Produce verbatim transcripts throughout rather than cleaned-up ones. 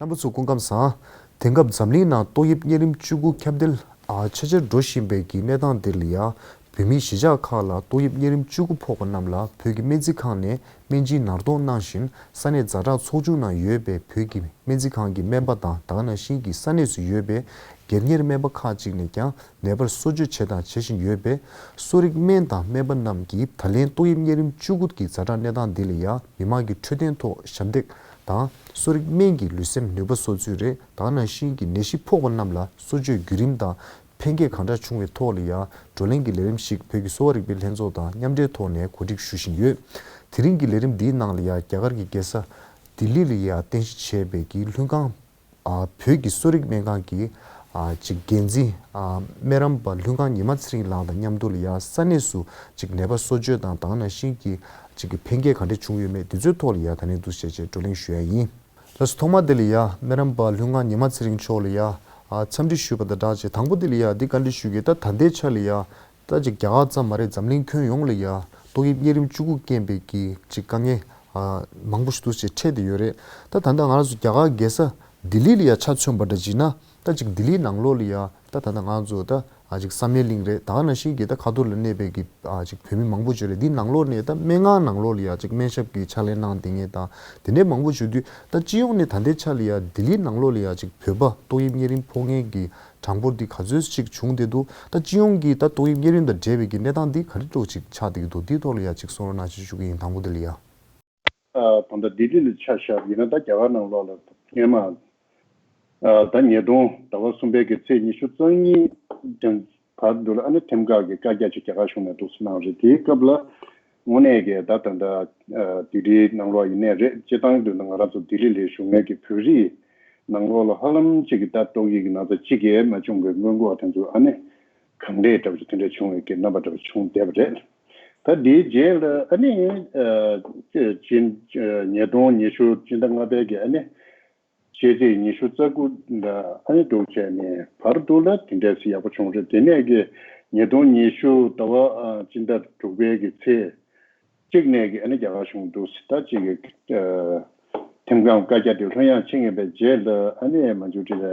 རྣམ་པ་ཚོ་སྐུ་ཁམས་བཟང་། དེང་སྐབས་འཛམ་གླིང་ནང་ཏོག་དབྱིབས་གཉན་རིམས་བཅུ་དགུ་ཁྱབ་གདལ་ཨ་ཆེ་ཆེར་འགྲོ་བཞིན་པའི་གི་གནས་སྟངས་འདི་ལ་ཡ། བོད་མིའི་གཞིས་ཆགས་ཁག་ལ་ཏོག་དབྱིབས་གཉན་རིམས་བཅུ་དགུ་ཕོག་པ་རྣམས་ལ་བོད་ཀྱི་སྨན་རྩིས་ཁང་ནས་སྨན་སྦྱིན་ནར་གཏོང་གནང་བཞིན། ས་གནས་ཛ་དྲག་ཚོགས་ཆུང་ནང་ཡོད་པའི་བོད་ཀྱི་སྨན་རྩིས་ཁང་གི་སྨན་པ་དང་། ད་ག་ནང་བཞིན་གྱི་ས་གནས་སུ་ཡོད་པའི་སྒེར་གཉེར་སྨན་པ་ཁག་ཅིག་ནས་ཀྱང་ནད་པར་གསོ་བཅོས་བྱས་དང་བྱེད་བཞིན་ཡོད་པས། གསོ་རིག་སྨན་དང་སྨན་པ་རྣམས་ཀྱིས་ད་ལན་ཏོག་དབྱིབས་གཉན་རིམས་བཅུ་དགུ་གི་ཛ་དྲག་གནས་སྟངས་འདི་ལ་ཡ་མི་མང་གི་འཕྲོད་བསྟེན་ཐོག་ཞབས་འདེགས་དང་། གསོ་རིག་སྨན་གྱི་ལུས་སེམས་ནུས་པ་གསོ་ཚུལ་རེད། ད་ག་ནང་བཞིན་གྱི་ནད་གཞི་ཕོག་པ་རྣམས་ལ་གསོ་བཅོས་བརྒྱུད་རིམ་དང་ཕན་སྐྱེད་གང་འདྲ་བྱུང་བའི་ཐོག་ལ་ཡ་བགྲོ་གླེང་གི་ལས་རིམ་ཞིག་བོད་ཀྱི་གསོ་བ་རིག་པའི་ལྷན་ཚོགས་དང་མཉམ་འབྲེལ་ཐོག་ནས་གོ་སྒྲིག་ཞུ་བཞིན་ཡོད། དེ་རིང་གི་ལས་རིམ་འདིའི་ནང་ལ་ཡ་རྒྱ་གར་གྱི་རྒྱལ་ས་ལྡི་ལི་ལ་ཡ་རྟེན་གཞི་བྱས་པའི་གི་ལྷུན་ཁང་ཨ་བོད་ཀྱི་གསོ་རིག་སྨན་ཁང་གི་ཨ་ཅིག་འགན་འཛིན་ཨ་སྨན་རམས་པ་ལྷུན་ཁང་ཉི་མ་ཚེ་རིང་ལགས་དང་མཉམ་དུ་ལ་ཡ་ས་གནས་སུ་ཅིག་ནད་པ་གསོ་བཅོས་དང་། ད་ག་ནང་བཞིན་གྱི་ཅིག་གི་ཕན་སྐྱེད་ག་འདྲ་བྱུང་ཡོད་མེད་འདི་ཚོའི་ཐོག་ལ་ཡ་ད་ནས་འདུག་བྱས་བྱས་བགྲོ་གླེང་ཞུ་ཡ་ཡིན། ལགས་སོ། ཐོག་མ་དེ་ལ་ཡ་སྨན་རམས་པ་ལྷུན་ཁང་ཉི་མ་ཚེ་རིང་མཆོག་ལ་ཡ་ཨ་འཚམས་འདྲི་ཞུས་པ་དང་སྦྲགས་བྱས། དང་པོ་དེ་ལ་ཡ་འདི་བཀའ་འདྲི་ཞུ་གི། ད་ད་ལྟའི་ཆ་ལ་ཡ་ད་ཅིག་རྒྱ་གར་ཙམ་མ་རེད། འཛམ་གླིང་ཁྱོན་ཡོངས་ལ་ཡ་ཏོག་དབྱིབས་གཉན་རིམས་བཅུ་དགུ་རྐྱེན་པས་ཀྱི་ཅིག་དཀའ་ངལ་ཨ་མང་པོ་ཞིག་འདུག་ཅེས་འཕྲད་དེ་ཡོད་རེད། ད་ད་ལྟ་ང་རང་ཚོ་རྒྱ་གར་རྒྱལ་ས་ལྡི་ལི་ལ་ཡ་ཆ་མཚོན་པ་འདྲ་བྱས་ན། ད་ཅིག་ལྡི་ལིའི་ནང་ལོགས་ལ་ཡ་ད་ད་ལྟ་ང་ཚོ་ད་ཨ་ཅིག་བསམ་ཡས་གླིང་རེད། ད་ག་ནང་བཞིན་གྱི་ད་ཁ་ཐོར་ལ་གནས་པའི་གི་ཨ་ཅིག་བོད་མི་མང་པོ་ཅིག་ཡོད་རེད། འདིའི་ནང་ལོགས་ནས་ད་སྨན་ཁང་ནང་ལོགས་ལ་ཡ་ཅིག་སྨན་ཞབས་ཀྱི་ཕྱག་ལས་གནང་བསྡད་མཁན་དང་དེ་འདྲའི་མང་པོ་ཡོད་དུས། ད་སྤྱི་ཡོངས་ནས་ད་ལྟའི་ཆ་ལ་ཡ་ལྡི་ལིའི་ནང་ལོགས་ལ་ཡ་ཅིག་བོད་པ་ཏོག་དབྱིབས་གཉན་རིམས་ཕོག་མཁན་གྱི་གྲངས་འབོར་འདི་ག་ཚོད་ཅིག་བྱུང་བསྡད་འདུག་ད་སྤྱི་ཡོངས་ཀྱི་ད་ཏོག་དབྱིབས་གཉན་རིམས་དང་འབྲེལ་བའི་གི་གནས་སྟངས་འདི་ག་རེ་འདྲ་ཅིག་ཆགས་བསྡད་ཀྱི་འདུག་འདིའི་ཐོག་ལ་ཡ་ཅིག་གསུང་རོགས་གནང་ཞེས་ཞུ་གི་ཡིན། དང་པོ་འདི་ལ་ཡ། ཨ་ད་ལྟ་ལྡི་ལི་ལ་ཆ་བཞག་པ་ཡིན་ན། ད་རྒྱ་གར་ནང་ལོགས་ལ་སྔོན་མ་ཨ་ད་ཉིས་སྟོང་ཟླ་བ་གསུམ་པའི་གི་ཚེས་ཉི་ཤུ་རྩ་གཉིས་དང་བར་དུ་ལ་ཨ་ནི་ཐེམ་ཀ་གི་བཀའ་རྒྱ་ཅིག་རྒྱ་གར་གཞུང་ནས་འདུག་སེ་གནང་རེད། དེའི་སྐབས་ལ་དངོས་གནས་ཀྱི་ད་ད་ལྟ་ཨ་ལྡི་ལིའི་ནང་ལོགས་ཡིན་ནའི་རེད། སྤྱིར་བཏང་དུ་ང་རང་ཚོ་ལྡི་ལི་ལ་བཞུགས་མཁན་གྱི་བོད་རིགས་ནང་ལོགས་ལ་ཧ་ལམ་ཅིག་གི་ད་ཏོག་དབྱིབས་ཀྱི་ན་ཚ་གཅིག་ཀྱང་མ་བྱུང་བའི་སྔོན་འགོག་དེ་ཚོ་ཨ་ནི་གང་འདྲས་འདྲ་བོ་ཅིག་དེ་འདྲས་བྱུང་བའི་གི་རྣམ་པ་འདྲ་བོ་བྱུང་བསྡད་པ་རེད། ད་དེའི་རྗེས་ལ་ཨ་ནི་ཨ་ཅི་ཉིས་སྟོང་ཉི་ཤུ་སྤྱི་ཟླ་ལྔ་པའི་གི་ཨ་ནི་ཕྱི་ཚེས་ཉི་ཤུ་རྩ་དགུ་ལ་ཨ་ནི་འདུག་བྱས་ནས་བར་དུ་ལ་དེ་འདྲས་སེ་ཡག་པོ་བྱུང་རེད། དེ་ནས་གི་ཉིས་སྟོང་ཉི་ཤུ་ཟླ་བ་ཨ་སྤྱི་ཟླ་དྲུག་པའི་གི་ཚེས་གཅིག་ནས་གི་ཨ་ནི་རྒྱ་གར་གཞུང་འདུག་སེ་ད་ཅིག་གི་ཨ་ཐེམ་ཀའམ་བཀའ་རྒྱ་དེ་ལྷོད་ཡངས་ཕྱིན་ཡོད་པའི་རྗེས་ལ་ཨ་ནི་མན་ཇུ་ཊི་ལ་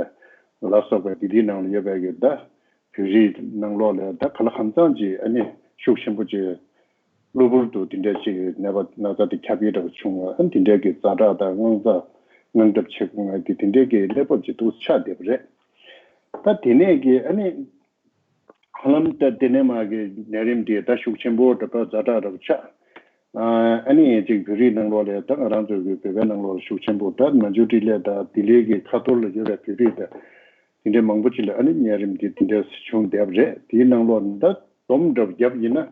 ལ་སོགས་པའི་ལྡི་ལིའི་ནང་ལ་ཡོད་པའི་གི་ད་བོད་རིགས་ནང་ལོགས་ལ་ད་ག་ལ་གང་འཚམ་ཅིག་ཨ་ནི་ཤུགས་ཆེན་པོ་ཅིག་གློ་བུར་དུ་དེ་འདྲ་ཅིག་ནད་པ་ན་ཚ་དེ་ཁྱབ་ཡས་འདྲ་བོ་བྱུང་བ། ཨ་ནི་དེ་འདྲའི་གི་ཛ་དྲག་དང་དངངས་འཚབ་དངངས་འཚབ་ཆེ་དགོས་ངེས་ཀྱི་དེ་འདྲའི་གི་གནས་བབ་ཅིག་འདུག་ཆགས་བསྡད་པ་རེད། ད་དེ་ནས་གི་ཨ་ནི་ཧ་ལམ་ད་དེ་ནས་མར་གི་ནད་རིམས་དེ་ད་ཤུགས་ཆེན་པོ་འདྲ་པོ་ཛ་དྲག་འདྲ་བོ་ཆགས། ཨ་ནི་ཅིག་བོད་རིགས་ནང་ལོགས་ལ་ད་ང་རང་ཚོ་གི་བོད་པའི་ནང་ལོགས་ལ་ཤུགས་ཆེན་པོ་ད་མན་ཇུ་ཊི་ལ་ད་ལྡི་ལི་གི་ཁ་ཐོར་ལ་ཡོད་པའི་བོད་རིགས་ད་དེ་འདྲའི་མང་པོ་ཅིག་ལ་ཨ་ནི་ནད་རིམས་དེ་དེ་འདྲ་བྱུང་བསྡད་པ་རེད། དེའི་ནང་ལོགས་ནས་ད་སྡོམ་འདྲ་བོ་བརྒྱབ་ཡིན་ན།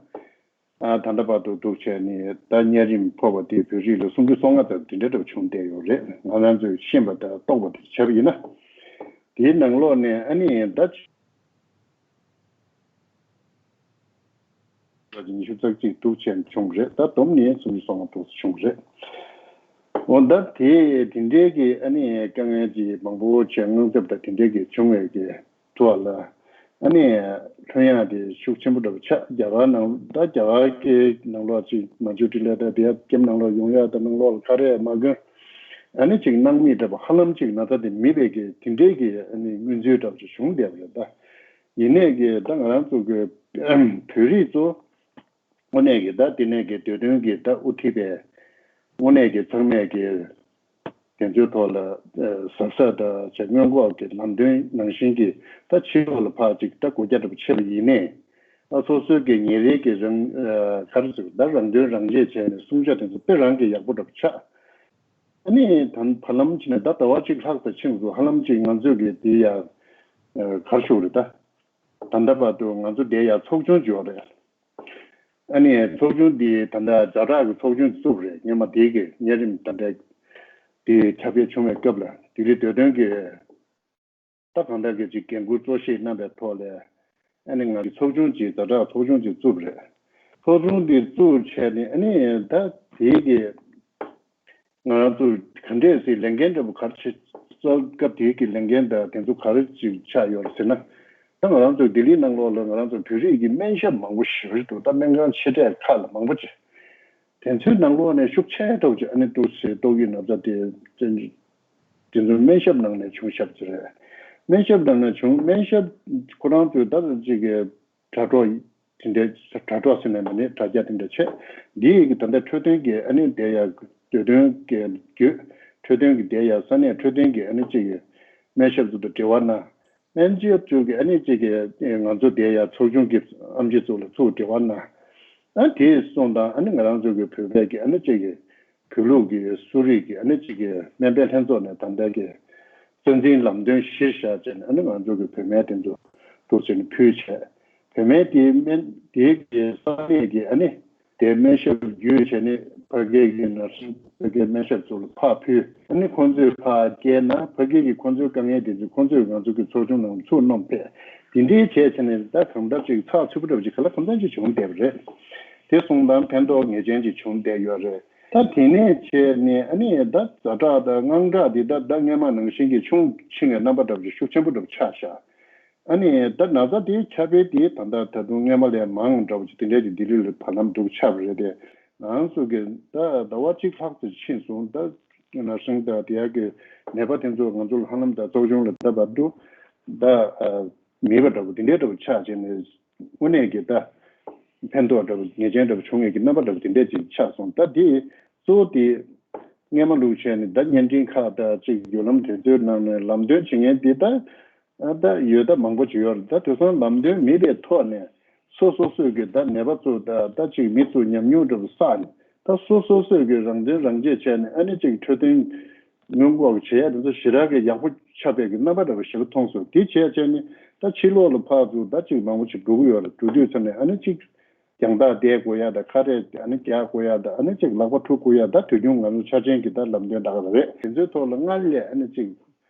ཨ་ད་ལྟ་བར་དུ་འདུག་བྱས་ནས་ད་ནད་རིམས་ཕོག་པ་དེ་བོད་རིགས་ལ་སུམ་ཅུ་སོ་ལྔ་ཙམ་དེ་འདྲ་འདྲ་བྱུང་བསྡད་ཡོད་རེད། ང་རང་ཚོས་ཤེས་པ་དང་རྟོགས་པ་དེ་བྱས་པ་ཡིན་ན། དེའི་ནང་ལོགས་ནས་ཨ་ནི་ད་ཉི་ཤུ་རྩ་གཅིག་འདུག་བྱས་བྱུང་རེད། ད་བསྡོམས་ནས་སུམ་ཅུ་སོ་ལྔ་འདུག་བྱུང་རེད། འོ་ད་དེ་དེ་འདྲའི་གི་ཨ་ནི་དཀའ་ངལ་ཅིག་མང་པོ་བྱས་དངངས་འཚབ་དང་དེ་འདྲའི་གི་བྱུང་བའི་གི་ཐོག་ལ་ཨ་ནི་ལྷོད་ཡངས་དེ་ཤུགས་ཆེན་པོ་འདྲ་བོ་ཆགས། རྒྱ་གར་ནང་ད་རྒྱ་གར་གྱི་ནང་ལོགས་ཅིག་མན་ཇུ་ཊི་ལ་ད་དེ་ཁྱིམ་ནང་ལོགས་ཡོང་ཡག་དང་ནང་ལོགས་ལ་ཁ་རས་མ་གོན། ཨ་ནི་ཅིག་སྣང་མེད་འདྲ་བོ་ཧ་ལམ་ཅིག་ན་ཚ་དེ་མེད་པའི་གི་དེ་འདྲའི་གི་ཨ་ནི་མངོན་ཚུལ་འདྲ་བོ་ཅིག་བྱུང་བསྡད་པ་རེད་ད། ཡིན་ནའི་གི་ད་ང་རང་ཚོ་གི་བོད་རིགས་ཚོ་དངོས་གནས་ཀྱི་ད་དེ་ནས་ཀྱི་དུས་སྟོན་གྱི་ད་དབུ་ཁྲིད་པའི་དངོས་གནས་ཀྱི་ཚང་མས་ཀྱི་དེ་ཚོའི་ཐོག་ལ་གཟབ་གཟབ་དང་བྱས་སྔོན་འགོག་གི་ལམ་སྟོན་ནང་བཞིན་གྱི་ད་ཕྱི་ལོགས་ལ་ཕར་ཅིག་ད་སྒོ་རྒྱ་འདྲ་པོ་ཕྱེ་བ་ཡིན་ནའི། ད་སོ་སོའི་གི་ཉིན་རེའི་གི་རང་ག་རེ་ཟེར་ད་རང་དོན་རང་གཅེས་བྱས་ནས་སྲུང་བྱ་དེ་ཚོ་དཔེ་རང་གི་ཡག་པོ་འདྲ་པོ་ཆགས། ཨ་ནི་ད་བར་ལམ་ཕྱིན་ནས་ད་ཟླ་བ་གཅིག་ལྷག་ཙམ་ཕྱིན་སོང་། ཧ་ལམ་ཅིག་ང་ཚོས་གི་དེ་ཡ་ག་རེ་ཞུ་དགོས་རེད་ད། ད་ལྟ་བར་དུ་ང་ཚོ་དེ་ཡ་ཚོགས་ཆུང་ཅིག་ཡོད་རེད། ཨ་ནི་ཚོགས་ཆུང་འདི་ད་ལྟ་ཛ་དྲག་གི་ཚོགས་ཆུང་བཙུགས་རེད། སྔོན་མ་དེ་གི་གཉན་རིམས་ད་ལྟ་དེ་ཁྱབ་སྤེལ་བྱུང་བའི་སྐབས་ལ་དེ་རིང་དུས་སྟོན་གྱི་ད་གང་ལྟར་གྱི་ཅིག་འགན་འཁུར་གཙོ་བཞེས་གནང་པའི་ཐོག་ལ་ཨ་ནི་ང་ཚོ་ཚོགས་ཆུང་ཅིག་ཛ་དྲག་ཚོགས་ཆུང་ཅིག་བཙུགས་རེད། ཚོགས་ཆུང་འདི་བཙུགས་བྱས་ནས་ཨ་ནི་ད་དེ་གི་ང་རང་ཚོ་ག་འདྲས་སེ་ལས་འགན་འདྲ་པོ་ག་རེ་བྱེད། གསར་སྐབས་དེའི་གི་ལས་འགན་དང་དེ་ཚོ་ག་རེ་ཅིག་ཆགས་ཡོད་རེད་ཟེར་ན། ད་ང་རང་ཚོ་ལྡི་ལིའི་ནང་ལོགས་ལ་ང་རང་ཚོ་བོད་རིགས་ཀྱི་སྨན་ཞབས་མང་པོ་ཞིག་རེད་འདུག་ད་སྨན་ཁང་ཆེ་གྲས་ཁག་ལ་མང་པོ་ཅིག་དེ་ཚོའི་ནང་ལོགས་ནས་ཤུགས་ཆེ་ཐོག་ཅིག་ཨ་ནི་ཏོག་ཙམ་ཏོག་དབྱིབས་ན་ཚ་དེ་ཅན་ དེ་ཚོ་སྨན་ཞབས་ནང་ནས་བྱུང་ཞབས་ཅིག་རེད། སྨན་ཞབས་ནང་ནས་བྱུང་། སྨན་ཞབས་ཁོ་རང་ཚོས་ད་ཅིག་གི་དྲ་གྲོགས་དེ་འདྲའི་དྲ་གྲོགས་ཟེར་ནས་མ་ནི་དྲ་རྒྱ་དེ་འདྲ་བྱས། འདི་ཡི་གི་ད་ལྟ་འཕྲོད་བསྟེན་གྱི་ཨ་ནི་དེ་ཡ་འདོད་དོན་གྱི་བརྒྱུད། འཕྲོད་བསྟེན་གྱི་དེ་ཡ་ས་གནས་འཕྲོད་བསྟེན་གྱི་ཨ་ནི་ཅིག་གི་སྨན་ཞབས་ཚོ་དང་འབྲེལ་བ་གནང་། སྨན་ཞབས་ཚོ་གི་ཨ་ནི་ཅིག་གི་ང་ཚོ་དེ་ཡ་ཚོགས་ཆུང་གི་ཨེམ་ཆི་ཚོ་ལ་ཚུར་འབྲེལ་བ་གནང་། ཨ་དེ་སོང་དང་ཨ་ནི་ང་རང་ཚོ་གི་བོད་པའི་གི་ཨ་ནི་ཅིག་གི་བོད་ལུགས་ཀྱི་གསོ་རིག་གི་ཨ་ནི་ཅིག་གི་སྨན་པའི་ལྷན་ཚོགས་ནས་ད་ལྟ་གི་གཙོ་འཛིན་ལམ་སྟོན་གཞིར་བཞག་བྱས་ནས་ཨ་ནི་ང་ཚོ་གི་བོད་སྨན་དེ་ཚོ་འདུག་ཟེར་ནས་ཕུལ་བྱས། བོད་སྨན་དེའི་སྨན་དེའི་གི་ས་གནས་ཀྱི་ཨ་ནི་དེ་སྨན་ཞབས་བརྒྱུད་བྱས་ནས་ཕ་གི་གི་ནར་སིང་ཕ་གི་སྨན་ཞབས་ཚོ་ལ་ཕར་ཕུལ། ཨ་ནི་ཁོང་ཚོས་ཕར་བསྐྱལ་ན་ཕ་གི་གི་ཁོང་ཚོའི་དཀའ་ངལ་དེ་ཚོ་ཁོང་ཚོས་ང་ཚོ་གི་ཚོགས་ཆུང་ནང་ཚུར་སྣོན་ཕེབས། དེ་འདྲའི་བྱས་བྱས་ནས་ད་གང་ལྟར་ཅིག་ཚགས་ཚུད་པོ་འདྲ་པོ་ཅིག་ག་ལ་གང་འཚམ་ཅིག་བྱུང་བསྡད་པ་རེད། དེ་སོང་ཙང་ཕན་ཐོགས་ངེས་ཅན་ཅིག་བྱུང་བསྡད་ཡོད་རེད། ད་དེ་ནས་བྱས་ནས་ཨ་ནི་ད་ཛ་དྲག་དང་དངངས་སྐྲག་དེ་ད་ད་སྔས་མ་ནང་བཞིན་གྱི་ཆུང་ཕྱིན་ནས་རྣམ་པ་འདྲ་པོ་ཅིག་ཤུགས་ཆེན་པོ་འདྲ་པོ་ཆགས་ཤག་ཨ་ནི་ད་ན་ཚ་དེའི་ཁྱབ་སྤེལ་དེ་ད་ལྟ་ད་དུང་སྔས་མ་ལས་མང་འདྲ་པོ་ཅིག་དེ་འདྲས་ཀྱི་ལྡི་ལི་ལ་བར་ལམ་འདུག་ཆགས་པ་རེད་དེ། ང་ཚོ་གི་ད་ཟླ་བ་གཅིག་ལྷག་ཙམ་ཕྱིན་སོང་། ད་ན་སིང་ད་དེ་ཡ་གི་ནད་པ་དེ་ཚོ་ང་ཚོ་ལ་ཧ་ལམ་ད་ཚོགས་ཆུང་ལ་ད་བར་དུ་ད་མེད་པ་འདྲ་པོ་དེ་འདྲས་འདྲ་པོ་ཆགས་བྱས་ནས་དངོས་གནས་ཀྱི་ད་ཕན་ཐོགས་འདྲ་པོ་ངེས་ཅན་འདྲ་པོ་བྱུང་ངེས་ཀྱི་རྣམ་པ་འདྲ་པོ་དེ་འདྲས་ཅིག་ཆགས་སོང་། ད་དེ་གཙོ་བོ་དེ་སྔས་མ་ལུགས་བྱས་ནས་ད་བརྙན་འཕྲིན་ཁག་ད་ཅིག་བརྒྱུད་ལམ་དེ་ཚོའི་ནང་ནས་ལམ་སྟོན་བྱེད་མཁན་དེ་ད། ཨ་ད་ཡོད་ད་མང་པོ་ཅིག་ཡོད་རེད། ད་དེང་སང་ལམ་སྟོན་མེད་པའི་ཐོག་ནས་སོ་སོ་སོས་ཀྱི་ད་ནད་པ་ཚོ་ད་ད་ཅིག་མི་ཚོ་ཉམས་མྱོང་འདྲ་པོ་བསགས་ནས་ད་སོ་སོ་སོས་ཀྱི་རང་དོན་རང་གཅེས་བྱས་ནས་ཨ་ནི་ཅིག་འཕྲོད་བསྟེན་སྔོན་འགོག་བྱེད་ཡ་དེ་ཚོ་ཞེ་དྲག་གི་ཡག་པོ་ཆགས་པའི་གི་རྣམ་པ་འདྲ་པོ་ཞིག་མཐོང་སོང་། དེ་བྱས་བྱས་ནས་ད་ཕྱི་ལོགས་ལ་ཕར་ཚུར་ད་ཅིག་མང་པོ་ཞིག་འགྲོ་གི་ཡོད་རེད། འགྲོ་དུས་ཙམ་ནས་ཨ་ནི་ཅིག་རྒྱང་ཐག་བསྡད་དགོས་ཡ་ད་ཁ་རས་ཨ་ནི་རྒྱག་དགོས་ཡ་ད་ཨ་ནི་ཅིག་ལག་པ་འཁྲུ་དགོས་ཡ་ད་དུས་རྒྱུན་ང་ཚོ་འཆར་ཅན་གྱི་ད་ལམ་སྟོན་ད་ག་རེ་རེད། དེ་ཚོའི་ཐོག་ལ་སྔར་ལས་ཨ་ནི་ཅིག་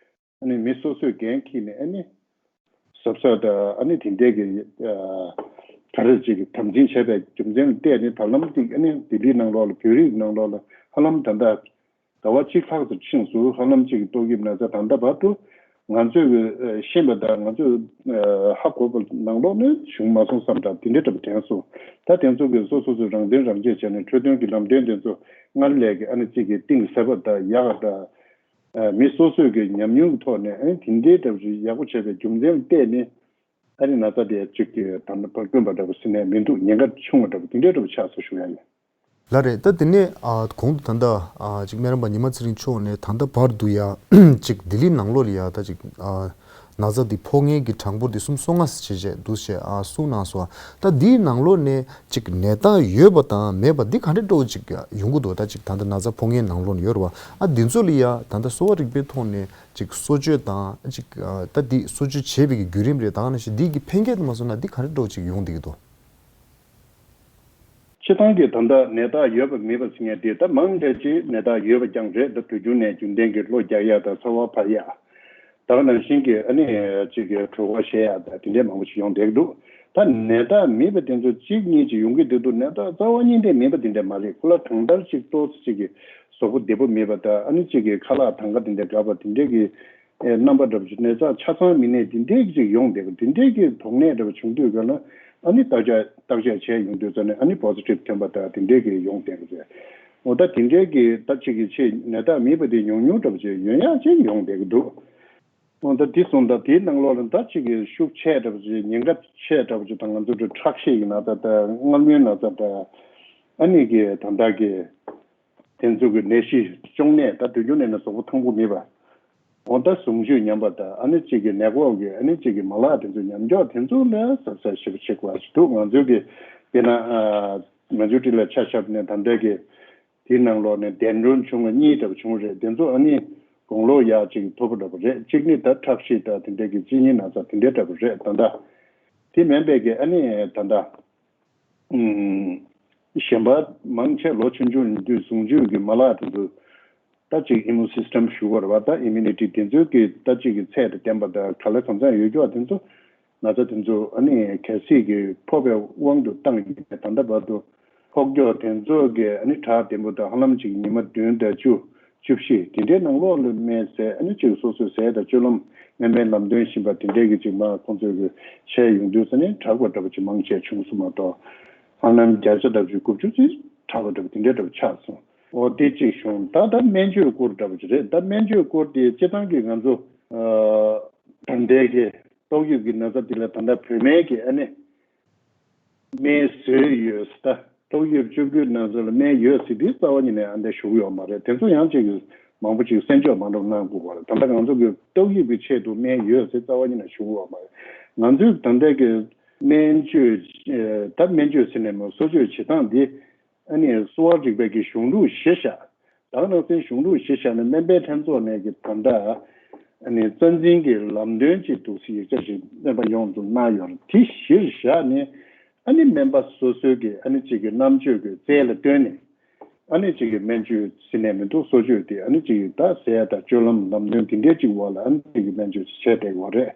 ཨ་ནི་མི་སོ་སོས་འགན་འཁྱེར་ནས་ཨ་ནི་གཟབ་གཟབ་དང་ཨ་ནི་དེ་འདྲའི་གི་ཨ་ག་རེ་ཅིག་གི་དམ་འཛིན་བྱས་པའི་རྒྱུ་མཚན་ལ་བལྟས་ནས་བར་ལམ་ཅིག་ཨ་ནི་ལྡི་ལི་ནང་ལོགས་ལ་བོད་རིགས་ནང་ལོགས་ལ་ཧ་ལམ་ད་ལྟ་ཟླ་བ་གཅིག་ལྷག་ཙམ་ཕྱིན་སོང་། ཧ་ལམ་ཅིག་གི་ཏོག་དབྱིབས་ན་ཚ་ད་ལྟ་བར་དུ་ང་ཚོས་གི་ཤེས་པ་དང་ང་ཚོས་ཧ་གོ་བ་ནང་ལོགས་ནས་བྱུང་མ་སོང་བསམ་འདྲ་དེ་འདྲ་འདྲ་པོ་དྲན་སོང་། ད་དེ་ཚོ་གི་སོ་སོ་ཚོས་རང་དོན་རང་གཅེས་བྱས་ནས་འཕྲོད་བསྟེན་གྱི་ལམ་སྟོན་དེ་ཚོ་སྔར་ལས་གི་ཨ་ནི་ཅིག་གི་གཏིང་ཟབ་པ་དང་ཡག་པ་དང་། ཨ་མི་སོ་སོས་ཀྱི་ཉམས་མྱོང་གི་ཐོག་ནས་ཨ་ནི་དེ་འདྲའི་འདྲ་པོ་ཞིག་ཡག་པོ་བྱས་པའི་རྒྱུ་མཚན་ལ་བལྟས་ནས་ཨ་ནི་ན་ཚ་དེ་གཅིག་གི་ད་ནི་ཕར་དཀོན་པ་འདྲ་པོ་ཟེར་ནས་མི་འདུག་ཉེན་ཁ་ཆུང་བ་འདྲ་པོ་དེ་འདྲའི་འདྲ་པོ་ཆགས་སོང་ཞུ་ཡ་ཡིན། ལགས་རེད། ད་དེ་ནས་ཨ་གོང་དུ་ད་ལྟ་ཨ་ཅིག་སྨན་རམས་པ་ཉི་མ་ཚེ་རིང་མཆོག་ནས་ད་ལྟ་བར་དུ་ཡ་ཅིག་ལྡི་ལི་ནང་ལོགས་ལ་ཡ་ད་ཅིག་ཨ་ན་ཚ་འདི་ཕོག་མཁན་གྱི་གྲངས་འབོར་འདི་སུམ་སོ་ལྔ་ཞེས་བྱས་འདུག་ཞེས་ཨ་གསུངས་གནང་སོང་། ད་འདིའི་ནང་ལོགས་ནས་ཅིག་ནད་རྟགས་ཡོད་པ་དང་མེད་པ་འདི་ག་འདྲ་འདྲ་བོ་ཅིག་ཡོང་གི་འདུག་ད་ཅིག་ད་ལྟ་ན་ཚ་ཕོག་མཁན་ནང་ལོགས་ནས་ཡོད་རེད་བ། ཨ་འདི་ཚོ་ལ་ཡ་ད་ལྟ་གསོ་བ་རིག་པའི་ཐོག་ནས་ཅིག་གསོ་བཅོས་དང་ཅིག་ཨ་ད་འདི་གསོ་བཅོས་བྱེད་པའི་གི་བརྒྱུད་རིམ་རེད། ད་ག་ནང་བཞིན་འདི་གི་ཕན་སྐྱེད་དུ་མ་སོང་ན་འདི་ག་འདྲ་འདྲ་བོ་ཅིག་ཡོང་བསྡད་ཀྱི་འདུག་སྤྱིར་བཏང་གི་ད་ལྟ་ནད་རྟགས་ཡོད་པ་མེད་པ་ཟེར་མཁན་དེ་ད་མང་ཆེ་ཅིག་ནད་རྟགས་ཡོད་པ་རྐྱང་རེད། ད་དུས་རྒྱུན་ནས་རྒྱུན་ལྡན་གྱི་གློ་རྒྱག་ཡ་དང་ཚ་བ་འཕར་ཡ། ད་ག་ནང་བཞིན་གྱི་ཨ་ནི་ཅིག་གི་གྲོད་ཁོག་བཤལ་ཡ་དང་དེ་འདྲས་མང་པོ་ཞིག་ཡོང་བསྡད་ཀྱི་འདུག་ད་ནད་རྟགས་མེད་པ་དེ་ཚོ་གཅིག་གཉིས་ཅིག་ཡོང་གི་བསྡད་འདུག་ནད་རྟགས་རྩ་བ་ཉིད་ནས་མེད་པ་དེ་འདྲས་མ་རེད། ཁོ་ལ་གང་ལྟར་ཅིག་ཏོག་ཙམ་ཅིག་གི་གཟུགས་པོ་བདེ་པོ་མེད་པ་དང་ཨ་ནི་ཅིག་གི་ཁ་ལག་དང་ག་དེ་འདྲས་འགག་པ་དེ་འདྲས་ཀྱི་ཨེ་རྣམ་པ་འདྲ་པོ་ཅིག་ནད་རྟགས་ཆ་ཚང་མིན་ནའི་དེ་འདྲའི་ཅིག་ཡོང་བསྡད་ཀྱི་འདུག་དེ་འདྲའི་གི་དོགས་གནད་འདྲ་པོ་བྱུང་དུས་ག་ལ་ཨ་ནི་བརྟག་དཔྱད་བརྟག་དཔྱད་བྱས་ཡོང་དུས་ཙ་ནས་ཨ་ནི་པོ་སི་ཊིབ་ཐོན་པ་དང་དེ་འདྲའི་གི་ཡོང་བསྡད་ཀྱི་རེད། འོ་ད་དེ་འདྲའི་གི་ད་ཅིག་གི་ཆེད་ནད་རྟགས་མེད་པ་དེ་ཉུང་ཉུང་འདྲ་པོ་ཅིག་ཡོང་ཡག་ཅིག་ཡོང་བསྡད་ཀྱི་འདུག་འོ་ད་དེ་སོང་ད་དེའི་ནང་ལོགས་ལ་ད་ཅིག་གི་ཤུགས་ཆེ་འདྲ་པོ་ཅིག་ཉེན་ཁ་ཆེ་འདྲ་པོ་ཅིག་དང་ང་ཚོ་ཁྲག་ཤེད་ཀྱི་ན་ཚ་དང་མངལ་མུའི་ན་ཚ་དང་ཨ་ནི་གི་ད་ལྟ་གི་དེ་ཚོ་གི་ནད་གཞི་གཅོང་ནད་ད་དུས་རྒྱུན་ནས་ནི་གཟུགས་པོ་ཐང་པོ་མེད་པ། འོ་ད་ཟུངས་བཅུད་ཉམས་པ་དང་ཨ་ནི་གཅིག་གི་ནད་འགོག་གི་ཨ་ནི་གཅིག་གི་མ་ལག་དེ་ཚོ་ཉམས་འགྱོག་དེ་ཚོ་ལ་གཟབ་གཟབ་ཞེ་པོ་བྱེད་དགོས་ཞིག་འདུག་ང་ཚོའི་གི་དཔེར་ན་ཨ་ང་ཚོའི་འཁྲིས་ལ་ཆ་བཞག་ནས་ད་ལྟའི་གི་དེའི་ནང་ལོགས་ནས་ལྡན་གྲོན་བྱུང་བ་གཉིས་འདྲ་པོ་བྱུང་རེད། དེ་ཚོ་ཨ་ནི་དགུང་ལོ་ཡག་ཅིག་མཐོ་པོ་འདྲ་པོ་རེད། གཅིག་ནི་ད་ཁྲག་ཤེད་དང་དེ་འདྲའི་གི་གཅིན་སྙི་ན་ཚ་དེ་འདྲའི་འདྲ་པོ་རེད། ད་ལྟ་དེ་མིན་པའི་གི་ཨ་ནི་ད་ལྟ་གཞན་པ་མང་ཆེ་ལོ་ཆུང་ཆུང་ཡིན་དུས་ཟུངས་བཅུད་ཀྱི་མ་ལག་དེ་ཚོ་ད་ཅིག་ཨི་མུན་སིས་ཊམ་ཞུ་དགོས་རེད་བ། ད་ཨི་མུ་ནི་ཊི་དེ་ཚོའི་གི་ད་ཅིག་གི་ཚད་དང་ལྡན་པ་དང་ག་ལེར་གང་འཚམ་ཡོད་རྒྱུ་བ་དེ་ཚོ་ན་ཚ་དེ་ཚོ་ཨ་ནི་གལ་སྲིད་ཀྱི་ཕོག་པའི་དབང་དུ་བཏང་ཡོད་པའི་ད་ལྟ་བར་དུ་ཕོག་རྒྱུ་དེ་ཚོ་གི་ཨ་ནི་དྲག་ལྡན་པོ་དང་ཧ་ལམ་ཅིག་ཉི་མ་བདུན་དང་བཅུ། བཅུ་བཞི་དེ་འདྲའི་ནང་ལོགས་ལ་སྨན་ཟས་ཨ་ནི་ཅིག་སོ་སོའི་ཟས་དང་སྤྱོད་ལམ་སྨན་པའི་ལམ་སྟོན་བཞིན་པ་དེ་འདྲའི་གི་ཅིག་མ་ཁོང་ཚོས་གི་བྱས་ཡོང་དུས་ཙ་ནས་དྲག་པ་འདྲ་པོ་ཅིག་མང་ཆེ་བྱུང་སོང་མ་གཏོགས། ཧ་ལམ་བརྒྱ་ཆ་ལྔ་བཅུ་དགུ་བཅུ་ཅིག་དྲག་པ་འདྲ་པོ་དེ་འདྲའི་འདྲ་པོ་ཆགས་སོང་། འོ་དེ་གཅིག་བྱུང་། ད་ད་སྨན་བཅོས་སྐོར་འདྲ་པོ་ཅིག་རེད། ད་སྨན་བཅོས་སྐོར་དེ་སྤྱིར་བཏང་གི་ང་ཚོ་ཨ་ད་ལྟའི་གི་ཏོག་དབྱིབས་ཀྱི་ན་ཚ་དེ་ལ་ད་ལྟ་བོད་སྨན་གྱི་ཨ་ནི་སྨན་བཟོས་ཡོད་ས། ཏོག་དབྱིབས་བཅུ་དགུ་ན་ཚ་ལ་སྨན་ཡོད་ཟེར་དེ་རྩ་བ་ཉིད་ནས་ཨ་འདྲ་ཞུ་གི་ཡོད་མ་རེད། དེ་ཚོ་ཡང་ཅིག་མང་པོ་ཅིག་གསན་འཇོག་མ་འགྲོ་གནང་དགོས་པ་རེད། ད་ལྟ་ང་ཚོ་གི་ཏོག་དབྱིབས་ཀྱི་ཆེད་དུ་སྨན་ཡོད་ཟེར་རྩ་བ་ཉིད་ནས་ཞུ་གི་ཡོད་མ་རེད། ང་ཚོའི་ད་ལྟའི་གི་སྨན་བཅོས་ཨ་ད་སྨན་བཅོས་ཟེར་ནས་མ་གསོ་བཅོས་བྱེད་སྟངས་འདི་ཨ་ནི་གསོ་བ་རིག་པའི་གི་གཞུང་ལུགས་གཞི་བཞག་ད་ག་ནང་བཞིན་གཞུང་ལུགས་གཞི་བཞག་ནས་སྨན་པའི་ལྷན་ཚོགས་ནས་ཀྱི་ད་ལྟ་ཨ་ནི་རྩ་འཛིན་གྱི་ལམ་སྟོན་ཅིག་འདུག་སེ་ཡིག་ཆ་ཞིག་སྨན་པ་ཡོངས་སུ་གནང་ཡོད་རེད། དེ་གཞིར་བཞག་ནས་ཨ་ནི་སྨན་པ་སོ་སོའི་གི་ཨ་ནི་གཅིག་གི་རྣམ་དཔྱོད་ཀྱི་རྩལ་ལ་བརྟེན་ནས་ཨ་ནི་གཅིག་གི་སྨན་བཅོས་ཟེར་ནས་མི་འདུག་གསོ་བཅོས་དེ་ཨ་ནི་གཅིག་གི་ད་ཟས་དང་སྤྱོད་ལམ་ལམ་སྟོན་དེ་འདྲའི་གཅིག་འོག་ལ་ཨ་ནི་གཅིག་གི་སྨན་བཅོས་བྱས་བསྡད་ཡོད་རེད།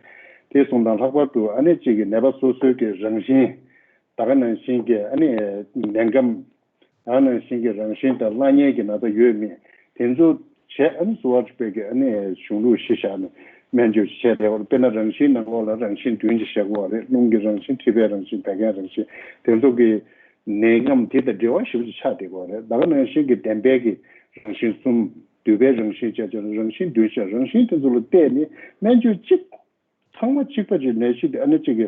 དེ་སོང་ཙང་ལྷག་པར་དུ་ཨ་ནི་གཅིག་གི་ནད་པ་སོ་སོའི་གི་རང་བཞིན་ད་ག་ནང་བཞིན་གྱི་ཨ་ནི་ནད་སྐམ། ད་ག་ནང་བཞིན་གྱི་རང་བཞིན་དང་གླ་རྙོག་གི་ན་ཚ་ཡོད་མེད་དེ་ཚོ་བྱས། ཨ་ནི་གསོ་བ་རིག་པའི་གི་ཨ་ནི་གཞུང་ལུགས་གཞི་བཞག་ནས་སྨན་བཅོས་བྱས་ཏེ། དཔེར་ན་རང་བཞིན་ནང་ལོགས་ལ་རང་བཞིན་བདུན་ཅིག་བཞག་གི་ཡོད་རེད། རླུང་གི་རང་བཞིན། མཁྲིས་པའི་རང་བཞིན། བད་ཀན་རང་བཞིན། དེ་ཚོ་གི་ནད་སྐམ་དེ་དང་འབྲེལ་བ་ཞེ་པོ་ཅིག་ཆགས་བསྡད་ཀྱི་ཡོད་རེད། ད་ག་ནང་བཞིན་གྱི་ལྡན་པའི་གི་རང་བཞིན་གསུམ། འདུས་པའི་རང་བཞིན་བཅས་ཀྱང་རང་བཞིན་བདུན་བཞག་རང་བཞིན་དེ་ཚོ་ལ་བལྟས་ནས་སྨན་བཅོས་གཅིག་ཚང་མ་གཅིག་པ་ཅིག་ནད་གཞི་དེ་ཨ་ནི་གཅིག་གི་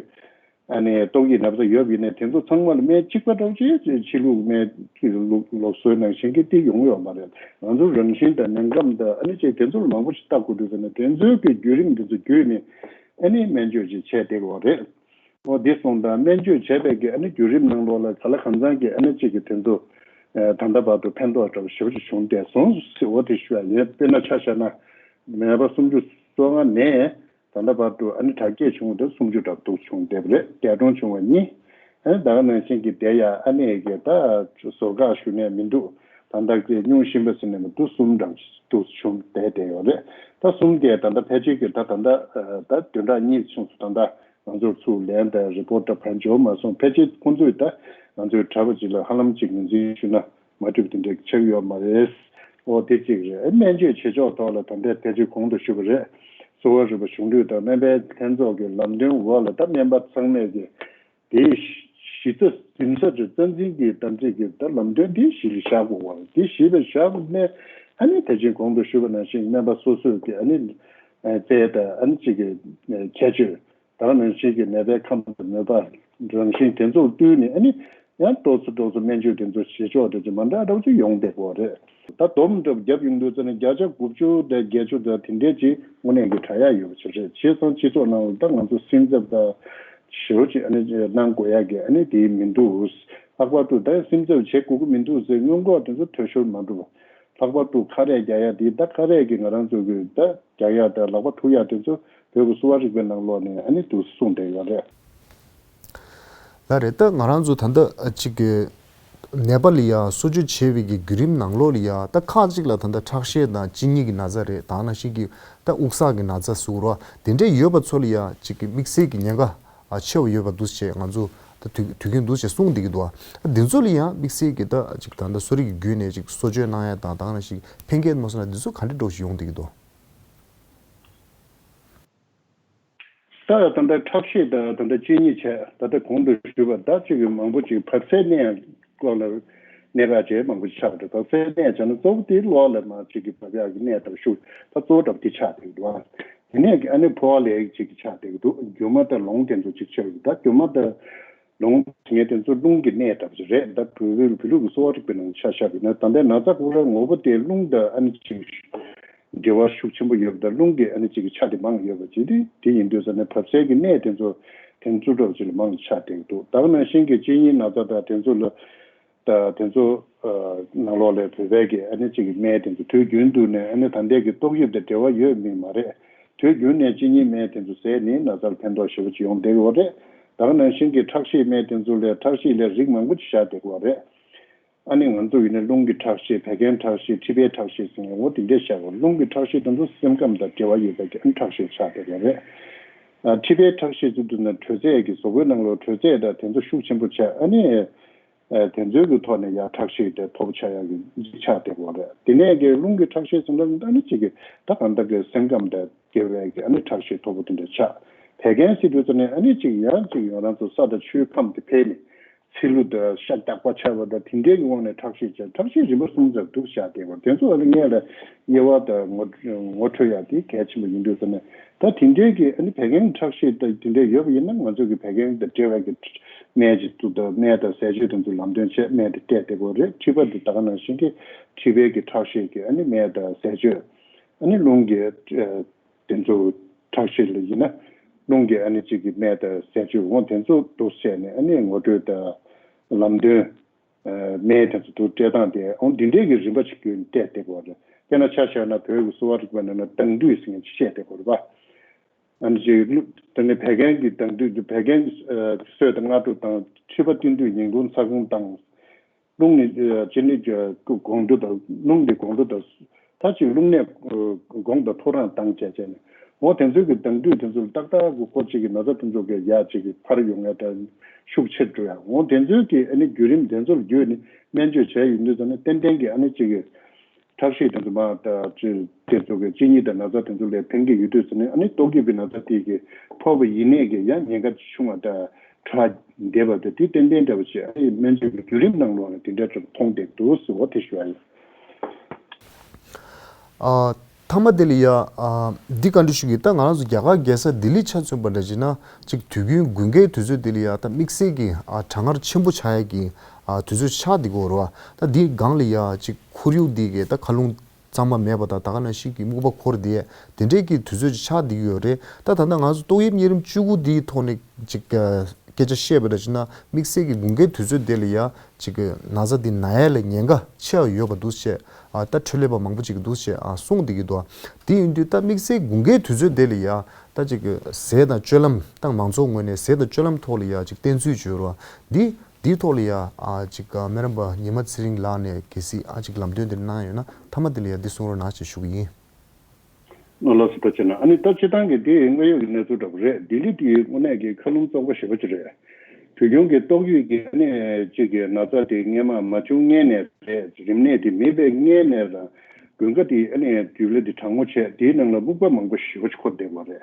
ཨ་ནི་ཏོག་དབྱིབས་ན་ཚ་ཡོད་པ་ཡིན་ནའི་དེ་ཚོ་ཚང་མ་ལ་སྨན་གཅིག་པ་འདྲ་བོ་ཅིག་ཕྱི་ལུགས་སྨན་ལུགས་ལུགས་སྲོལ་ནང་བཞིན་གྱི་དེ་ཡོང་ཡོད་མ་རེད། ང་ཚོ་རང་བཞིན་དང་ནད་སྐམ་དང་ཨ་ནི་ཅིག་དེ་ཚོ་ལ་མང་པོ་ཞིག་ལྟ་དགོས་འདུག་ཟེར་ནས་དེ་ཚོའི་གི་བརྒྱུད་རིམ་དེ་ཚོ་བརྒྱུད་ནས་ཨ་ནི་སྨན་བཅོས་ཅིག་བྱས་བསྡད་ཀྱི་ཡོད་རེད། འོ་འདི་སོང་ཙང་སྨན་བཅོས་བྱས་པའི་གི་ཨ་ནི་བརྒྱུད་རིམ་ནང་ལོགས་ལ་ག་ལ་གང་འཚམ་གྱི་ཨ་ནི་གཅིག་གི་དེ་ཚོ་ཨ་ད་ལྟ་བར་དུ་ཕན་ཐོགས་འདྲ་བོ་ཞེ་པོ་ཅིག་བྱུང་བསྡད་སོང་ཟེར། འོ་དེ་ཞུ་ཡ་ཡིན། དཔེར་ན་ཆ་བཞག་ན་ནད་པ་སུམ་ཅུ་སོ་ལྔ་ནས་ད་ལྟ་བར་དུ་ཨ་ནི་དྲག་སྐྱེད་བྱུང་བ་དེ་སུམ་ཅུ་འདྲ་བོ་འདུག་བྱུང་བསྡད་པ་རེད། འདས་གྲོངས་བྱུང་བ་གཉིས། ཨ་ནི་ད་ག་ནང་བཞིན་གྱི་དེ་ཡ་ཨ་ནི་གི་ད་ཟུར་བཀག་ཞུ་ནས་མི་འདུག་ད་ལྟ་གི་སྙུང་གཞི་འབའ་ཟེར་ནས་མི་འདུག་གསུམ་འདྲ་བོ་འདུག་བྱུང་བསྡད་བསྡད་ཡོད་རེད། ད་གསུམ་དེ་ད་ལྟ་ཕལ་ཆེར་གྱི་ད་ད་ལྟ་ད་བདུན་ཕྲག་གཉིས་བྱུང་སོང་། ད་ལྟ། ང་ཚོར་ཚུར་ལན་དང་རི་པོར་ཊ་ཕར་འབྱོར་མ་སོང་། ཕལ་ཆེར་ཁོང་ཚོས་ད་ང་ཚོའི་གྲྭ་པ་ཅིག་ལ་ཧ་ལམ་ཅིག་ངོས་འཛིན་ཞུས་ན་མ་འགྲིག་པ་དེ་འདྲ་ཆགས་ཡོད་མ་རེད། འོ་དེ་གཅིག་རེད། སྨན་བཅོས་བྱེད་ཕྱོགས་ཐོག་ལ་ད་ལྟའི་ཕལ་ཆེར་གོང་དུ་ཞུས་པ་རེད། གསོ་བ་རིག་པ་གཞུང་ལུགས་དང་སྨན་པའི་ལྷན་ཚོགས་ཀྱི་ལམ་སྟོན་འོག་ལ་ད་སྨན་པ་ཚང་མས་ཀྱི་དེའི་གཞི་རྩ་འཛིན་ས་ཀྱི་རྩ་འཛིན་གྱི་དམ་ཚིག་གི་ད་ལམ་སྟོན་དེ་གཞི་ལ་བཞག་དགོས་པ་རེད། དེ་གཞི་ལ་བཞག་དགོས་ནས་ཨ་ནི་ད་ཅིག་གོང་དུ་ཞུས་པ་ནང་བཞིན་སྨན་པ་སོ་སོས་ཀྱི་ཨ་ནི་རྩལ་དང་ཨ་ནི་གཅིག་གི་ཁྱད་ཆོས། ད་ག་ནང་བཞིན་གྱི་ནད་པའི་ཁམས་དང་མོས་པ། རང་བཞིན་དེ་ཚོར་བསྟུན་ནས་ཨ་ནི་ཡང་ཏོག་ཙམ་ཏོག་ཙམ་སྨན་བཅོས་དེ་ཚོ་བྱེད་ཕྱོགས་དེ་ཚོ་མ་འདྲ་འདྲ་བོ་ཅིག་ཡོང་བསྡད་ཀྱི་ཡོད་རེད། ད་སྡོམ་འདྲ་བོ་བརྒྱབ་ཡོང་དུས་ཙམ་ནས་བརྒྱ་ཆ་དགུ་བཅུ་དང་བརྒྱད་ཅུ་དང་དེ་འདྲས་ཅིག་དངོས་གནས་ཀྱི་དྲག་ཡག་ཡོད་པ་ཅིག་རེད། བྱས་ཙང་སྤྱི་ཚོགས་ནང་ལ་ད་ང་ཚོ་སེམས་འཚབ་དང་ཞེ་པོ་ཅིག་ཨ་ནི་གནང་དགོས་ཡག་གི་ཨ་ནི་དེ་མི་འདུག་ལྷག་པར་དུ་ད་སེམས་འཚབ་བྱེད་དགོས་ཀྱི་མི་འདུག་ཟེར་སྔོན་འགོག་དེ་ཚོ་འཐུས་ཤོར་མ་འགྲོ། ལྷག་པར་དུ་ཁ་རས་རྒྱག་ཡ་དེ་ད་ཁ་རས་ཀྱི་ང་རང་ཚོ་གི་ད་རྒྱག་ཡ་དང་ལག་པ་འཁྲུ་ཡ་དེ་ཚོ་བོད་ཀྱི་གསོ་བ་རིག་པའི་ནང་ལོགས་ནས་ཨ་ནི་འདུག་གསུངས་བསྡད་ཡོད་རེད། ལགས་རེད། ད་ང་རང་ཚོ་ད་ལྟ་གཅིག་གི་ནད་པ་ལ་ཡ་གསོ་བཅོས་བྱེད་པའི་གི་བརྒྱུད་རིམ་ནང་ལོགས་ལ་ཡ་ད་ཁག་ཅིག་ལ་ད་ལྟ་ཁྲག་ཤེད་དང་གཅིན་སྙི་གི་ན་ཚ་རེད། ད་ནང་བཞིན་གྱི་ད་དབུགས་བསགས་ཀྱི་ན་ཚ་ཟེར་བ་དེ་འདྲས་ཡོད་པ་ཚོ་ལ་ཡ་གཅིག་གི་དམིགས་བསལ་གྱི་ཉེན་ཁ་ཨ་ཆེ་བ་ཡོད་པ་འདུག་ཅེས་ང་ཚོ་ད་དུས་དུས་རྒྱུན་འདུག་ཅེས་གསུངས་བསྡད་ཀྱི་འདུག་ཨ་འདི་ཚོ་ལ་ཡང་དམིགས་བསལ་གྱི་ད་ཅིག་ད་ལྟ་གསོ་རིག་གི་བརྒྱུད་ནས་ཅིག་གསོ་བཅོས་གནང་ཡ་དང་ད་ག་ནང་བཞིན་ཕན་ཁེ་མ་སོང་ན་འདི་ཚོ་ག་འདྲ་འདྲ་ཞིག་ཡོང་བསྡད་ཀྱི་འདུག་ད་ད་ལྟ་ཁྲག་ཤེད་དང་ད་ལྟ་གཅིན་སྙི་བྱས། ད་ལྟ་གོང་དུ་ཞུས་པ་ད་ཅིག་གི་མང་པོ་ཅིག་བབས་སའི་གནས་སྐོར་ལ་གནས་པ་བྱས་མང་པོ་ཅིག་ཆགས་འདུག་བབས་སའི་གནས་བྱས་ན་གཙོ་བོ་དེ་གློ་བ་ལ་མར་ཅིག་གི་བབས་ཡག་གི་གནས་དང་ཤུགས་ད་གཙོ་བོ་འདྲ་པོ་དེ་ཆགས་བསྡད་ཀྱི་འདུག་དེ་ནས་ཨ་ནི་ཕོ་བ་ལས་ཅིག་གི་ཆགས་བསྡད་ཀྱི་འདུག་རྒྱུ་མ་དང་ལོང་དེ་ཚོ་ཅིག་ཆགས་ཀྱི་འདུག་ད་རྒྱུ་མ་དང་ལོང་ངས་དེ་ཚོ་རླུང་གི་གནས་འདྲ་པོ་ཅིག་རེད། ད་བོད་བོད་བོད་ལུགས་ཀྱི་གསོ་བ་རིག་པའི་ནང་ཆ་བཞག་པ་ཡིན་ན་ད་ལྟའི་ན་ཚ་ཁོ་རང་ངོ་བོ་དེ་རླུང་དང་ཨ་ནི་ཅིག་འབྲེལ་བ་ཤུགས་ཆེན་པོ་ཡོད་པ་དང་རླུང་གི་ཨ་ནི་ཅིག་གི་ཆ་དེ་མང་ཡོད་པ་ཅིག་རེད། དེ་ཡིན་དུས་ཙ་ནས་བབས་སའི་གི་གནས་དེ་ཚོ་དེ་ཚོ་འདྲ་པོ་ཅིག་ལ་མང་ཆགས་བསྡད་ཀྱི་འདུག་ད་ག་ནང་བཞིན་གྱི་གཅིན་སྙིའི་ན་ཚ་དང་དེ་ཚོ་ལ། ད་དེ་ཚོ་ནང་ལོགས་ལ་བོད་པའི་གི་ཨ་ནི་གཅིག་གི་སྨན་དེ་ཚོ་དུས་རྒྱུན་དུ་ནས་ཨ་ནི་ད་ལྟའི་གི་ཏོག་དབྱིབས་དང་འབྲེལ་བ་ཡོད་མིན་མ་རེད། དུས་རྒྱུན་ནས་གཅིན་སྙིའི་སྨན་དེ་ཚོ་ཟས་ནི་ན་ཚར་ཕན་ཐོགས་ཞེ་པོ་ཅིག་ཡོང་བསྡད་ཡོད་རེད། ད་ག་ནང་བཞིན་གྱི་ཁྲག་ཤེད་སྨན་དེ་ཚོ་ལས་ཁྲག་ཤེད་ལས་རིགས་མང་པོ་ཅིག་བཞག་བསྡད་ཡོད་རེད། ཨ་ནི་ང་ཚོ་ཡིན་ན་རླུང་གི་ཁྲག་ཤེད། བད་ཀན་ཁྲག་ཤེད། མཁྲིས་པའི་ཁྲག་ཤེད་ཟེར་ནས་འོ་དེ་འདྲས་བཞག་ཡོད། རླུང་གི་ཁྲག་ཤེད་དེ་ཚོ་སེམས་ཁམས་དང་འབྲེལ་བ་ཡོད་པའི་གི་ཨ་ནི་ཁྲག་ཤེད་ཆགས་བསྡད་ཡོད་རེད། ཨ་མཁྲིས་པའི་ཁྲག་ཤེད་ཚོ་དུ་ན་དྲོད་ཚད་ཀྱི་གཟུགས་པོའི་ནང་ལོགས་དྲོད་ཚད་དང་དེ་ཚོ་ཤུགས་ཆེན་པོ་ཆགས། ཨ་ནི། ཨ་དེ་ཚོའི་གི་ཐོག་ནས་ཡང་ཁྲག་ཤེད་དེ་མཐོ་པོ་ཆགས་ཡག་གི་ཆགས་བསྡད་ཡོད་རེད། དེ་ནས་གི་རླུང་གི་ཁྲག་ཤེད་ཟེར་ན་ཨ་ནི་གཅིག་གི་ད་གང་ལྟར་གི་སེམས་ཁམས་དང་འབྲེལ་བའི་གི་ཨ་ནི་ཁྲག་ཤེད་མཐོ་པོ་དེ་འདྲ་ཆགས། བད་ཀན་ཟེར་དུས་ཙ་ནས་ཨ་ནི་གཅིག་ཡང་གཅིག་ཡང་རང་ཚོ་ས་དང་ཆུའི་ཁམས་དེ་འཕེལ་ནས་ ཚིལ་ལུ་དང་ཤ་རྒྱགས་པ་ཆགས་པ་དང་དེ་འདྲའི་གི་དབང་ནས་ཁྲག་ཤེད་ཆགས། ཁྲག་ཤེད་རིམ་པ་གསུམ་ཙམ་འདུག་བཞག་བསྡད་པ་དེ་ཚོ་ཨ་ནི་སྔོན་ལ་དབྱེ་བ་དང་ངོ་ངོ་འཕྲོད་ཡག་དེ་གལ་ཆེན་པོ་ཡིན་དུས་ཙ་ནས། ད་དེ་འདྲའི་གི་ཨ་ནི་བད་ཀན་ཁྲག་ཤེད་དང་དེ་འདྲའི་ཡོད་པ་ཡིན་ན་ང་ཚོ་གི་བད་ཀན་དང་འབྲེལ་བའི་གི་སྨན་ཅིག་བཙུགས་དང་། སྨན་དང་ཟས་སྤྱོད་དེ་ཚོ་ལམ་སྟོན་བྱས་སྨན་དེ་སྤྲད་བསྡད་དགོས་རེད། མཁྲིས་པ་འདི་ད་ག་ནང་བཞིན་གི་མཁྲིས་པའི་གི་ཁྲག་ཤེད་ཀྱི་ཨ་ནི་སྨན་དང་ཟས་སྤྱོད། ཨ་ནི་རླུང་གི་ཨ་དེ་ཚོ་ཁྲག་ཤེད་ལ་ཡིན་ན་རླུང་གི་ཨ་ནི་གཅིག་གི་སྨན་དང་ཟས་སྤྱོད་འོང་དེ་ཚོ་འདུག་བྱས་ནས་ཨ་ནི་ངོ་སྤྲོད་དང་ལམ་སྟོན། ཨ་སྨན་དེ་ཚོ་འདུག་སྤྲད་སྟངས་དེ་འོང་འདི་འདྲའི་གི་རིམ་པ་ཅིག་བརྒྱུད་སྤྲད་བསྡད་དགོས་རེད། དཔེར་ན་ཆ་བཞག་ན་བོད་ཀྱི་གསོ་བ་རིག་པ་ནང་ན་དྭངས་འདུས་ཟེར་མཁན་ཅིག་བཤད་བསྡད་དགོས་རེད་པ། ཨ་ནི་ཅིག་ལུ་དེ་ནི་བད་ཀན་གྱི་དྭངས་འདུས་བད་ཀན་གྱི་ཨ་གསོས་དང་སྔ་དྲོ་དང་མཁྲིས་པ་བསྟེན་དུས་ཉིན་གུང་ཚ་གུང་དང་། རླུང་ནི་ཨ་ཅི་ནི་ཨ་དགོང་དྲོ་དང་། རླུང་ནི་དགོང་དྲོ་དང་། ད་ཅིག་རླུང་ནད་ཨ་དགོང་དང་ཐོ་རངས་བཏང་བྱས་བྱས་ནས། འོ་དེ་ཚོའི་གི་དྭངས་འདུས་དེ་ཚོ་ཏག་ཏག་གི་སྐོར་ཅིག་གི་ན་ཚ་དེ་ཚོ་གི་ཡ་ཅིག་གི་འཕར་ཡོང་ཡ་དང་ཤུགས་ཆེར་འགྲོ་ཡ། འོ་དེ་ཚོའི་གི་ཨ་ནི་བརྒྱུད་རིམ་དེ་ཚོ་ལ་བརྒྱུད་ནས་སྨན་བཅོས་བྱས་ཡོང་དུས་ཙ་ནས་ཏན་ཏན་གི་ཨ་ནི་ཅིག་གི་ཁྲག་ཤེད་དེ་ཚོ་མ་ད་ཅི་དེ་ཚོ་གི་གཅིན་སྙི་དང་ན་ཚ་དེ་ཚོ་ལས་ཕན་གི་ཡོད་དུས་ཙ་ནས། ཨ་ནི་ཏོག་དབྱིབས་པའི་ན་ཚ་དེ་གི་ཕོག་པ་ཡིན་ནའི་གི་ཡང་ཉེན་ཁ་ཆུང་བ་དང་དྲག་བསྡད་པ་དེ་དེ་ཏན་ཏན་འདྲ་བ་ཞིག་ཨ་ནི་སྨན་བཅོས་ཀྱི་བརྒྱུད་རིམ་ནང་ལོགས་ནས་དེ་འདྲ་ཅིག་མཐོང་བསྡད་འདུག་ཟེར་བ་དེ་ཞུ་ཡ་ཡིན། ཨ་ཐ་མ་དེ་ལ་ཡ། ཨ་འདི་བཀའ་འདྲི་ཞུ་གི། ད་ང་རང་ཚོ་རྒྱ་གར་རྒྱལ་ས་ལྡི་ལི་ཆ་མཚོན་པ་འདྲ་བྱས་ན་ཅིག་དུས་རྒྱུན་དགུན་ཁའི་དུས་ཚོད་དེ་ལ་ཡ་ད་དམིགས་བསལ་གྱི་ཨ་གྲང་ངར་ཆེན་པོ་ཆགས་ཡ་གི་ཨ་དུས་ཚོད་ཆགས་བསྡད་ཀྱི་ཡོད་རེད་པ། ད་འདི་སྒང་ལ་ཡ་ཅིག་ཁོར་ཡུག་འདི་གི་ད་མཁའ་རླུང་གཙང་མ་མེད་པ་དང་། ད་ག་ནང་བཞིན་གྱི་སྨུག་པ་འཁོར་བསྡད་དེ་འདྲའི་གི་དུས་ཚོད་ཅིག་ཆགས་བསྡད་ཀྱི་ཡོད་རེད། ད་ད་ལྟ་ང་ཚོ་ཏོག་དབྱིབས་གཉན་རིམས་བཅུ་དགུ་འདིའི་ཐོག་ནས་ཅིག་ཨ་སྐད་ཆ་བཤད་པ་འདྲ་བྱས་ན་དམིགས་བསལ་གྱི་དགུན་ཁའི་དུས་ཚོད་དེ་ལ་ཡ་ཅིག་གི་ན་ཚ་འདི་ན་ཡ་ལ་ཉེན་ཁ་ཆེ་བ་ཡོད་པ་འདུག་ཅེས། ཨ་ད་འཕྲོད་ལས་པ་མང་པོ་ཅིག་གིས་འདུག་ཅེས་ཨ་གསུངས་བསྡད་ཀྱི་འདུག་དེ་ཡིན་དུས་ད་དམིགས་བསལ་དགུན་ཁའི་དུས་ཚོད་དེ་ལ་ཡ་ད་ཅིག་གི་ཟས་དང་སྤྱོད་ལམ། ད་མང་ཚོགས་ངོས་ནས་ཟས་དང་སྤྱོད་ལམ་ཐོག་ལ་ཡ་ཅིག་བསྟེན་ཚུལ་བརྗོད་རོགས། འདི་འདིའི་ཐོག་ལ་ཡ་ཨ་ཅིག་སྨན་རམས་པ་ཉི་མ་ཚེ་རིང་ལགས་ནས་གལ་སྲིད་ཨ་ཅིག་ལམ་སྟོན་དེ་གནང་ཡོད་ན་ཐ་མ་དེ་ལ་ཡ་འདི་གསུང་རོགས་གནང་ཞེས་ཞུ་གི་ཡིན། ཨོ་ལགས་སོ། ཐུགས་རྗེ་གནང་། ཨ་ནི་ད་སྤྱིར་བཏང་གི་དེ་དངོས་ཡོད་ཀྱི་གནས་ཚུལ་འདྲ་པོ་རེད། ལྡི་ལི་དེ་དངོས་གནས་ཀྱི་མཁའ་རླུང་བཙོག་པ་ཞེ་པོ་ཅིག་རེད། བོད་ལྗོངས་ཀྱི་ཏོག་དབྱིབས་ཀྱི་ཨ་ནི་གཅིག་གི་ན་ཚ་དེ་སྔས་མ་མ་བྱུང་སྔས་ནས་རེད། རིམས་ནད་དེ་མེད་པའི་སྔས་ནས་རང་དགུན་ཁ་དེ་ཨ་ནི་ལྡི་ལི་དེ་གྲང་མོ་བྱས། དེའི་ནང་ལ་སྨུག་པ་མང་པོ་ཞེ་པོ་ཅིག་འཁོར་བསྡད་པ་རེད།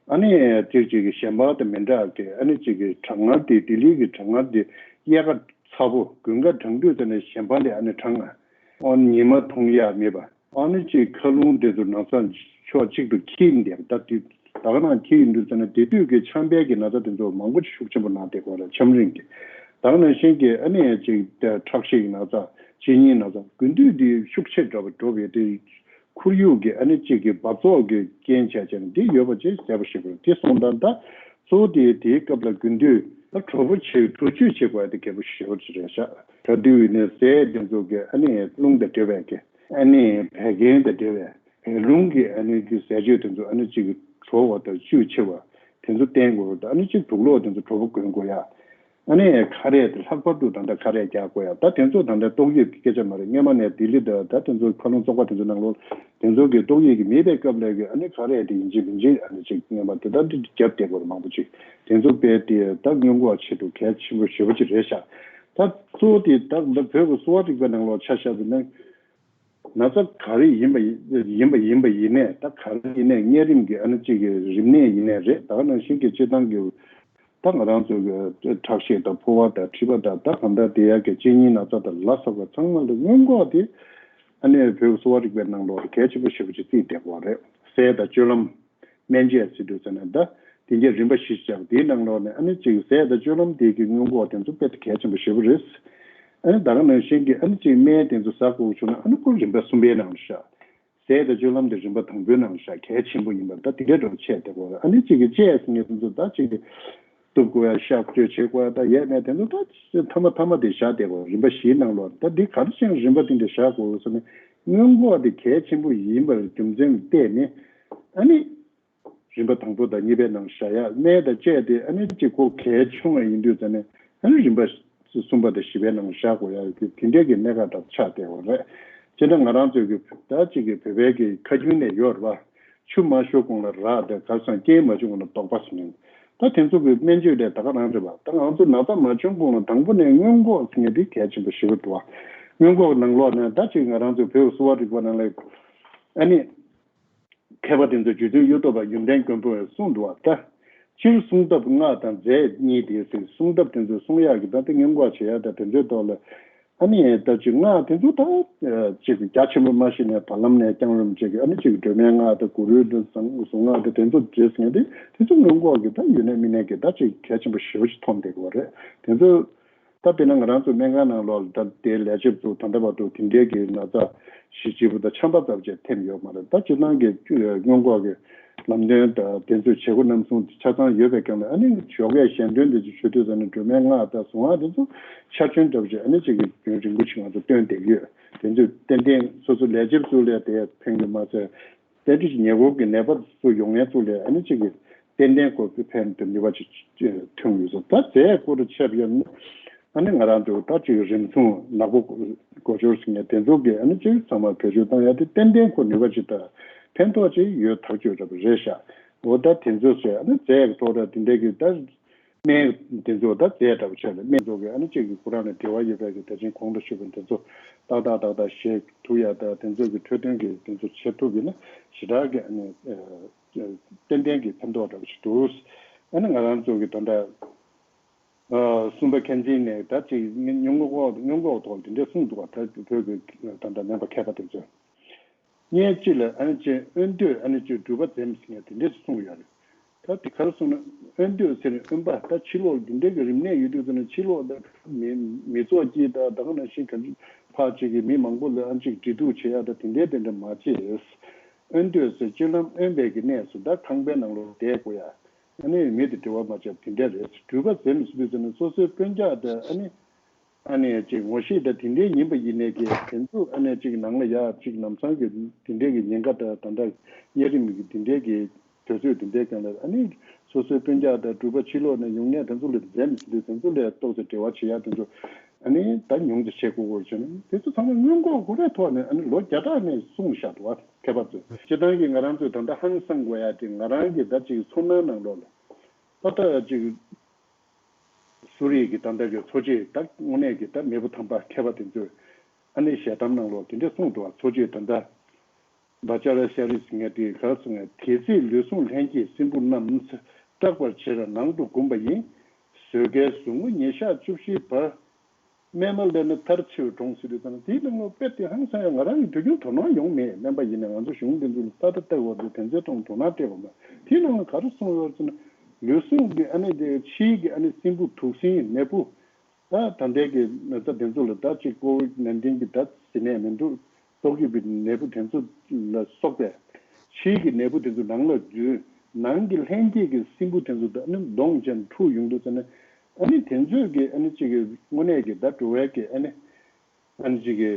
ཨ་ནི་གཅིག་གཅིག་གི་གཞན་པ་དང་མི་འདྲ་གི་ཨ་ནི་གཅིག་གི་གྲང་ངར་དེ་ལྡི་ལི་གི་གྲང་ངར་དེ་དབྱར་ཁ་ཚ་པོ། དགུན་ཁ་གྲང་དུས་ཙ་ནས་གཞན་པ་ལས་ཨ་ནི་གྲང་ང་། ཨ་ནི་ཉི་མ་མཐོང་ཡ་མེད་པ། ཨ་ནི་ཅིག་མཁའ་རླུང་དེ་ཚོ་ནང་ས་ཕྱོགས་གཅིག་ཏུ་འཁྱིལ་འདུག་ད་དེ་ད་ག་ནང་འཁྱིལ་ཡིན་དུས་ཙ་ན་དེ་དུས་ཀྱི་ཆམ་པའི་གི་ན་ཚ་དེ་ཚོ་མང་པོ་ཅིག་ཤུགས་ཆེན་པོ་ན་བསྡད་ཀྱི་ཡོད་རེད། ཆམ་རིམས་ཀྱི། ད་ག་ནང་བཞིན་གྱི་ཨ་ནི་ཅིག་ཁྲག་ཤེད་ཀྱི་ན་ཚ། གཅིན་སྙིའི་ན་ཚ། དགུན་དུས་འདི་ཤུགས་ཆེར་འགྲོ་བ་འགྲོ་བའི་དེ་ཁོར་ཡུག་གི་ཨ་ནི་གཅིག་གི་འབབ་ཚོགས་ཀྱི་རྐྱེན་བྱས་བྱས་ནས་འདི་ཡོད་པ་ཅིག་གསལ་པོ་ཞིག་རེད། དེ་སོང་ཙང་ད་གཙོ་བོ་དེ་དེའི་སྐབས་ལ་དགུན་དུས་ད་དྲོ་པོ་ཆེ་དྲོ་སྐྱོད་བྱེད་དགོས་ཡ་དེ་གལ་པོ་ཞེ་པོ་ཅིག་རེད་ཤག་གྲང་དུས་ནས་ཟས་དེ་ཚོ་གི་ཨ་ནི་རླུང་དང་འབྲེལ་བའི་གི་ཨ་ནི་བད་ཀན་དང་འབྲེལ་བའི་བད་རླུང་གི་ཨ་ནི་གི་ཟས་སྤྱོད་དེ་ཚོ་ཨ་ནི་གཅིག་གི་དྲོ་བ་དང་བཅུད་ཆེ་བ་དེ་ཚོ་བསྟེན་དགོས་རེད། ཨ་ནི་གཅིག་དུག་སློག་དེ་ཚོ་དྲོ་པོ་གོན་དགོས་ཡ། ཨ་ནི་ཁ་རས་དེ་ལྷག་པར་དུ་ད་ལྟ་ཁ་རས་རྒྱག་དགོས་ཡ། ད་དེ་ཚོ་ད་ལྟ་ཏོག་དབྱིབས་ཀྱི་སྐད་ཆ་མ་རེད། སྔས་མ་ནས་ལྡི་ལི་དང་ད་དེ་ཚོ་མཁའ་རླུང་བཙོག་པ་དེ་ཚོ་ནང་ལོགས་དེ་ཚོ་གི་ཏོག་དབྱིབས་ཀྱི་མེད་པའི་སྐབས་ལ་གི་ཨ་ནི་ཁ་རས་དེ་ཡིན་གཅིག་མིན་གཅིག་ཨ་ནི་ཅིག་སྔས་མ་དེ་ད་འདི་རྒྱབ་བསྡད་དགོས་རེད། མང་པོ་ཅིག་དེ་ཚོ་དཔེ་དེ་ད་སྔོན་འགོག་ཆེད་དུ་གལ་ཆེན་པོ་ཞེ་པོ་ཅིག་རེད་ཤག་ད་གཙོ་བོ་དེ་ད་ལྟ་བོད་ཀྱི་གསོ་བ་རིག་པའི་ནང་ལོགས་ཆ་བཞག་པ་ན། ན་ཚ་ག་རེ་ཡིན་པ་ཡིན་པ་ཡིན་པ་ཡིན་ནའི། ད་ག་རེ་ཡིན་ནའི་གཉན་རིམས་ཀྱི་ཨ་ནི་གཅིག་གི་རིམས་ནད་ཡིན་ནའི་རེད། ད་ག་ནང་བཞིན་གྱི་སྤྱིར་བཏང་གི་ད་ང་རང་ཚོ་གི་ཁྲག་ཤེད་དང་ཕོ་བ་དང་མཁྲིས་པ་དང་ད་གང་ལྟར་དེ་ཡ་གི་གཅིན་སྙིའི་ན་ཚ་དང་ལ་སོགས་པ་ཚང་མ་ལ་སྔོན་འགོག་དེ་ཨ་ནི་བོད་གསོ་བ་རིག་པའི་ནང་ལོགས་ལ་གལ་ཆེན་པོ་ཞེ་པོ་ཅིག་བརྩིས་བསྡད་ཡོད་རེད། ཟས་དང་སྤྱོད་ལམ། སྨན་དཔྱད་ཟེར་དུས་ཙ་ན་ད་དེ་གའི་རིམ་པ་བཞི་ཞིག་ཅིག་དེའི་ནང་ལོགས་ནས་ཨ་ནི་གཅིག་ཟས་དང་སྤྱོད་ལམ་དེ་གི་སྔོན་འགོག་དེ་ཚོ་དཔེ་གལ་ཆེན་པོ་ཞེ་པོ་རེད། ཨ་ནི་ད་ག་ནང་བཞིན་གྱི་ཨ་ནི་གཅིག་སྨན་དེ་ཚོ་ཟ་དགོས་བྱུང་ན་ཨ་ནི་ཁོ་རིམ་པ་གསུམ་པའི་ནང་ལ་བཞག་ཟས་དང་སྤྱོད་ལམ་དེ་རིམ་པ་དང་པོའི་ནང་ལ་བཞག་གལ་ཆེན་པོ་ཡིན་པ་ད་དེ་འདྲ་འདྲ་བོ་བྱས་བསྡད་ཡོད་རེད། ཨ་ནི་གཅིག་གི་དཔྱད་ཟེར་མཁན་དེ་ཚོ་ད་གཅིག་གི་གཏུབ་དགོས་ཡ། གཤག་བཅོས་བྱེད་དགོས་ཡ། ད་ཡས་མས་དེ་ཚོ་ད་མཐའ་མ་མཐའ་མ་དེ་བཞག་བསྡད་ཡོད་རེད། རིམ་པ་བཞིའི་ནང་ལོགས་ད་འདི་ག་རེ་བྱས་ནས་རིམ་པ་དེ་འདྲ་བཞག་དགོས་ཟེར་ན། སྔོན་འགོག་དེ་གལ་ཆེན་པོ་ཡིན་པར་རྒྱུ་མཚན་བལྟས་ནས་ཨ་ནི། རིམ་པ་དང་པོ་དང་གཉིས་པའི་ནང་བཞག་ཡ། སྨན་དང་དཔྱད་དེ་ཨ་ནི་གཅིག་ཁོ་གལ་ཆུང་བ་ཡིན་དུས་ཙ་ནས་ཨ་ནི་རིམ་པ་གསུམ་པ་དང་བཞི་པའི་ནང་བཞག་དགོས་ཡ་གི་དེ་འདྲའི་གི་གནད་འགག་འདྲ་པོ་ཆགས་བསྡད་ཡོད་རེད། སྤྱིར་ན་ང་རང་ཚོའི་གི་ད་གཅིག་གི་བོད་པའི་གི་ཁ་རྒྱུན་ནས་ཡོད་རེད་པ། ཆུ་མ་ཤོར་གོང་ལ་རག་དང་ག་སང་རྐྱེན་མ་བྱུང་གོང་ལ་ལྡོག་པ་ཟེར་མཁན། ད་དེ་ཚོ་གི་སྨན་བཅོས་དེ་ད་ག་རང་རེད་པ། ད་ང་ཚོ་ན་ཚ་མ་བྱུང་གོང་ལ་དང་པོ་ནས་སྔོན་འགོག་ཟེར་མཁན་དེ་གལ་ཆེན་པོ་ཞེ་པོ་འདུག་བ། སྔོན་འགོག་ནང་ལོགས་ནས་ད་གཅིག་ང་རང་ཚོའི་བོད་གསོ་བ་རིག་པ་ནང་ལ་ཨ་ནི། མཁས་པ་དེ་ཚོ་རྗེ་བཙུན་གཡུ་ཐོག་པ་ཡོན་ཏན་མགོན་པོས་གསུངས་འདུག་བ། ད་ སྤྱིར་གསུང་ཐབས་སྔགས་དང་རྫས་གཉིས་དེ་ཟེར། གསུང་ཐབས་དེ་ཚོ་གསུང་ཡག་གི་ད་ལྟ་སྔོན་འགོག་བྱེད་ཡག་དང་དེ་ཚོའི་ཐོག་ལ། ཨ་ནི་ད་ཅིག་སྔགས་དེ་ཚོ་ད་ཅིག་རྒྱ་ཆེན་པོ་མ་ཤེས་ནས་བར་ལམ་ནས་རྐྱང་རིམ་ཅིག་ཨ་ནི་ཅིག་སྒྲོལ་མའི་སྔགས་དང་གུ་རུའི་གཟུངས་སྔགས་དང་དེ་ཚོ་བྲིས་ཟིན་དེ་དེ་ཚོ་སྔོན་འགོག་གི་ད་ཡོད་ནས་མེད་ནས་ཀྱི་ད་ཅིག་གལ་ཆེན་པོ་ཞེ་པོ་ཅིག་མཐོང་བསྡད་ཀྱི་ཡོད་རེད། དེ་ཚོ་ད་དཔེར་ན་ང་རང་ཚོ་སྨན་ཁང་ནང་ལོགས་ལ་ད་དེ་ལས་བྱེད་ཚོ་ད་ལྟ་བར་དུ་དེ་འདྲའི་གི་ན་ཚ་ཞི་བྱེད་པོ་ད་ཆམ་པ་ཙམ་ཅིག་ཐེབས་ཡོད་མ་རེད། ད་སྤྱིར་བཏང་གི་སྔོན་འགོག་གི་ལམ་སྟོན་དང་དེ་ཚོའི་བྱེད་སྒོ་རྣམ་གསུམ་དེ་ཆ་ཚང་ཡོད་པའི་སྒང་ལ། ཨ་ནི་ཞོགས་ཀས་ཞལ་འདོན་དེ་ཚོ་ཞུ་དུས་ཙམ་ནས་སྒྲོལ་མའི་སྔགས་དང་གཟུངས་སྔགས་དེ་ཚོ་ཆར་ཆེན་འདྲ་བོ་ཅིག་ཨ་ནི་ཅིག་གི་རྒྱུན་རིང་པོ་ཞིག་ང་ཚོ་བཏོན་བསྡད་ཀྱི་ཡོད། དེ་ཚོས་ཏན་ཏན་སོ་སོ་ལས་བྱེད་ཚོ་ལ་དེ་ཕན་གྱི་མ་ཚད། དེ་འདྲ་ཞིག་ཉེ་འཁོར་གྱི་ནད་པ་ཚོ་ཡོང་མཁན་ཚོ་ལ་ཨ་ནི་གཅིག་གི་ཏན་ཏན་ཁོ་ཚོས་ཕན་ཐོགས་ནུས་པ་ཅིག་ཐོན་ཡོད་ཟེར། ད་རྫས་སྐོར་དུ་ཆད་པ་ཡིན་ན་ཨ་ནི་ང་རང་ཚོ་ད་ཅིག་རིམས་སྲུང་ནག་པོ་སྒོ་ཕྱོགས་ཟེར་མཁན་དེ་ཚོ་གི་ཨ་ནི་ཅིག་ཚང་མ་བེད་སྤྱོད་བཏང་ཡ་དེ་ཏན་ཏན་ཁོ་ནུས་པ་ཅིག་དང་ཕན་ཐོགས་ཅིག་ཡོད་ཐག་ཆོད་འདྲ་པོ་རེད་ཤག་འོ་ད་དེ་ཚོ་བྱས་ཨ་ནི་རྫས་ཀྱི་ཐོག་ལ་དེ་འདྲ་གི་ད། སྨན་དེ་ཚོ་ད་རྫས་འདྲ་པོ་ཆགས་ལ། སྨན་ཚོ་གི་ཨ་ནི་གཅིག་གི་ཁོ་རང་ནས་འབྲེལ་བ་ཡོད་པའི་གི་དེ་བཞིན་གོང་དུ་ཞུས་པ་དེ་ཚོ་ཏག་ཏག་ཏག་ཏག་བཞེས་ཐུབ་ཡ་ད་དེ་ཚོ་གི་འཕྲོད་བསྟེན་གི་དེ་ཚོ་བྱེད་ཐུབ་ཡིན་ན་ཞེ་དྲག་གི་ཨ་ནི་ཏན་ཏན་གྱི་ཕན་ཐོགས་འདྲ་པོ་ཞིག་འདུག་ཨ་ནི་ང་རང་ཚོ་གི་ད་ལྟ་གསུམ་པ་མཁན་ཆེན་ནས་ད་ཅིག་སྔོན་འགོག་སྔོན་འགོག་ཐོག་དེ་འདྲས་གསུངས་འདུག་བ། ད་བོད་ཀྱི་ད་ལྟ་སྨན་པ་མཁས་པ་དེ་ཚོས། ངས་ཅི་ལ་ཨ་ནི་ཅི་ཨོན་ཏོད་ཨ་ནི་ཅི་སྒྲུབ་པ་འཛེམ་ཟེར་ནས་དེ་འདྲས་གསུངས་ཡོད་རེད། ད་དེ་ག་རེ་གསུངས་ན་ཨོན་ཏོད་ཟེར་ནས་ཨོན་པ་ད་ཕྱི་ལོགས་འདི་འདྲས་ཀྱི་རིམས་ནད་ཡོད་དུས་ཙམ་ནས་ཕྱི་ལོགས་ད་མི་མི་ཚོགས་ཀྱིས་ད་ད་ག་ནང་བཞིན་ག་ཚོད་ཕར་ཅིག་གི་མི་མང་པོ་ལ་ཨ་ཅིག་འབྲེལ་གཏུག་བྱེད་ཡ་ད་དེ་འདྲས་དེ་འདྲས་མ་བྱེད། ཨོན་ཏོད་ཟེར་སྤྱིར་ལམ་ཨོན་པའི་གི་གནས་སུ་ད་ཁང་པའི་ནང་ལོགས་བསྡད་དགོས་ཡ། ཨ་ནི་མི་དེ་འབྲེལ་བ་མ་བྱས་པ་དེ་འདྲས་རེད། སྒྲུབ་པ་འཛེམ་ཟེར་དུས་ཙམ་ནས་སོ་སོའི་དཔོན་ཆ་ད་ཨ་ནི། ཨ་ནེ་ཅིག་ངོ་ཤེས་དང་དེ་འདྲའི་ཡིན་པ་ཡིན་ནའི་གི་དེ་ཚོ་ཨ་ནེ་ཅིག་ནང་ལ་ཡ་ཅིག་ལམ་སང་གི་དེ་འདྲའི་གི་ཉེན་ཁ་དང་ད་ལྟ་གཉན་རིམས་ཀྱི་དེ་འདྲའི་གི་དུས་ཚོད་དེ་འདྲའི་སྒང་ལ་ཨ་ནེ་སོ་སོའི་སྤུན་ཀྱག་དང་སྒྲུབ་པ་ཕྱི་ལོགས་ནས་ཡོང་མཁན་དེ་ཚོ་ལ་འཛེམ་ཟེར་དུས་དེ་ཚོ་ལ་ཏོག་ཙམ་འབྲེལ་བ་བྱེད་ཡ་དེ་ཚོ་ཨ་ནེ་ད་ཉུང་ཙམ་བྱེད་དགོས་སྐོར་བྱས་ནས་དེ་ཚོ་ཚང་མ་སྔོན་འགོག་ཁོ་རའི་ཐོག་ནས་ཨ་ནེ་ལོ་བརྒྱ་ཕྲག་ནས་གསུངས་བཞག་འདུག་བ། མཁས་པ་ཚོས་སྤྱིར་བཏང་གི་ང་རང་ཚོས་ད་ལྟ་ཧང་སང་དགོས་ཡ་དེ་ང་རང་གི་ད་ཅིག་ཚོར་སྣང་ནང་ལོགས་ལ་ད་ལྟ་ཅིག་སུ་རིག་གི་ད་ལྟ་གི་འཚོ་བྱེད་ད་དངོས་གནས་ཀྱི་ད་མེས་པོ་དམ་པ་མཁས་པ་དེ་ཚོས་ཨ་ནི་ཞལ་གདམས་ནང་ལོགས་དེ་འདྲས་གསུངས་འདུག་བ། འཚོ་བྱེད་ད་ལྟ་བ་ཅ་ར་ཤ་རི་ཟེར་མཁན་དེ་ག་རེ་གསུངས་ཡ། དེ་ཚེ་ལུས་ཟུངས་ལྷན་སྐྱེས་སྲིན་བུ་རྣམས། སྐྲག་པར་བྱེད་ར་ནང་དུ་བསྒོམ་པ་ཡིན། བཟོད་དཀའི་ཟུག་རྔུ་ཉིན་ཞག་བཅུ་བཞིའི་བར། སྨན་མ་ལེན་ན་མཐར་འཆི་བར་འགྲོ་ཟེར་དུས་ཙང་དེའི་ནང་ལོགས་དཔེ་དེ་ཧང་སང་ཡ། ང་རང་གི་དུས་རྒྱུན་དོ་སྣང་ཡོང་མེད། སྨན་པ་ཡིན་ན་ང་ཚོ་གཞུང་འདི་ཚོ་ལ་ལྟ་ད་ལྟ་བར་དུ་དེ་ཚོའི་ཐོག་དོ་སྣང་སྤྲད་པ་མ། དེའི་ནང་ལ་ག་རེ་གསུངས་ཡོད་ཟེར་ན་ལུས་ཟུངས་ཀྱི་ཨ་ནི་དེ་ཕྱིའི་གི་ཨ་ནི་སྲིན་བུ་དུག་སྲིན་ནད་འབུ། ད་ད་ལྟའི་གི་ན་ཚ་དེ་ཚོ་ལ་ད་ཅིག་ཀོ་བིད་ནན་ཏིན་གི་ད་ཟེར་ནས་མི་འདུག་ཏོག་དབྱིབས་ཀྱི་ནད་འབུ་དེ་ཚོ་ལ་སོགས་པའི་ཕྱིའི་གི་ནད་འབུ་དེ་ཚོ་ནང་ལ་འཛུལ། ནང་གི་ལྷན་སྐྱེས་ཀྱི་སྲིན་བུ་དེ་ཚོ་ད་ཨ་ནི་གདོང་ཅན་འཁྲུག་ཡོང་དུས་ཙ་ནས་ཨ་ནི་དེ་ཚོས་གི་ཨ་ནི་ཅིག་གི་དངོས་གནས་ཀྱི་ད་འགྲོ་བའི་གི་ཨ་ནི་ཨ་ནི་ཅིག་གི་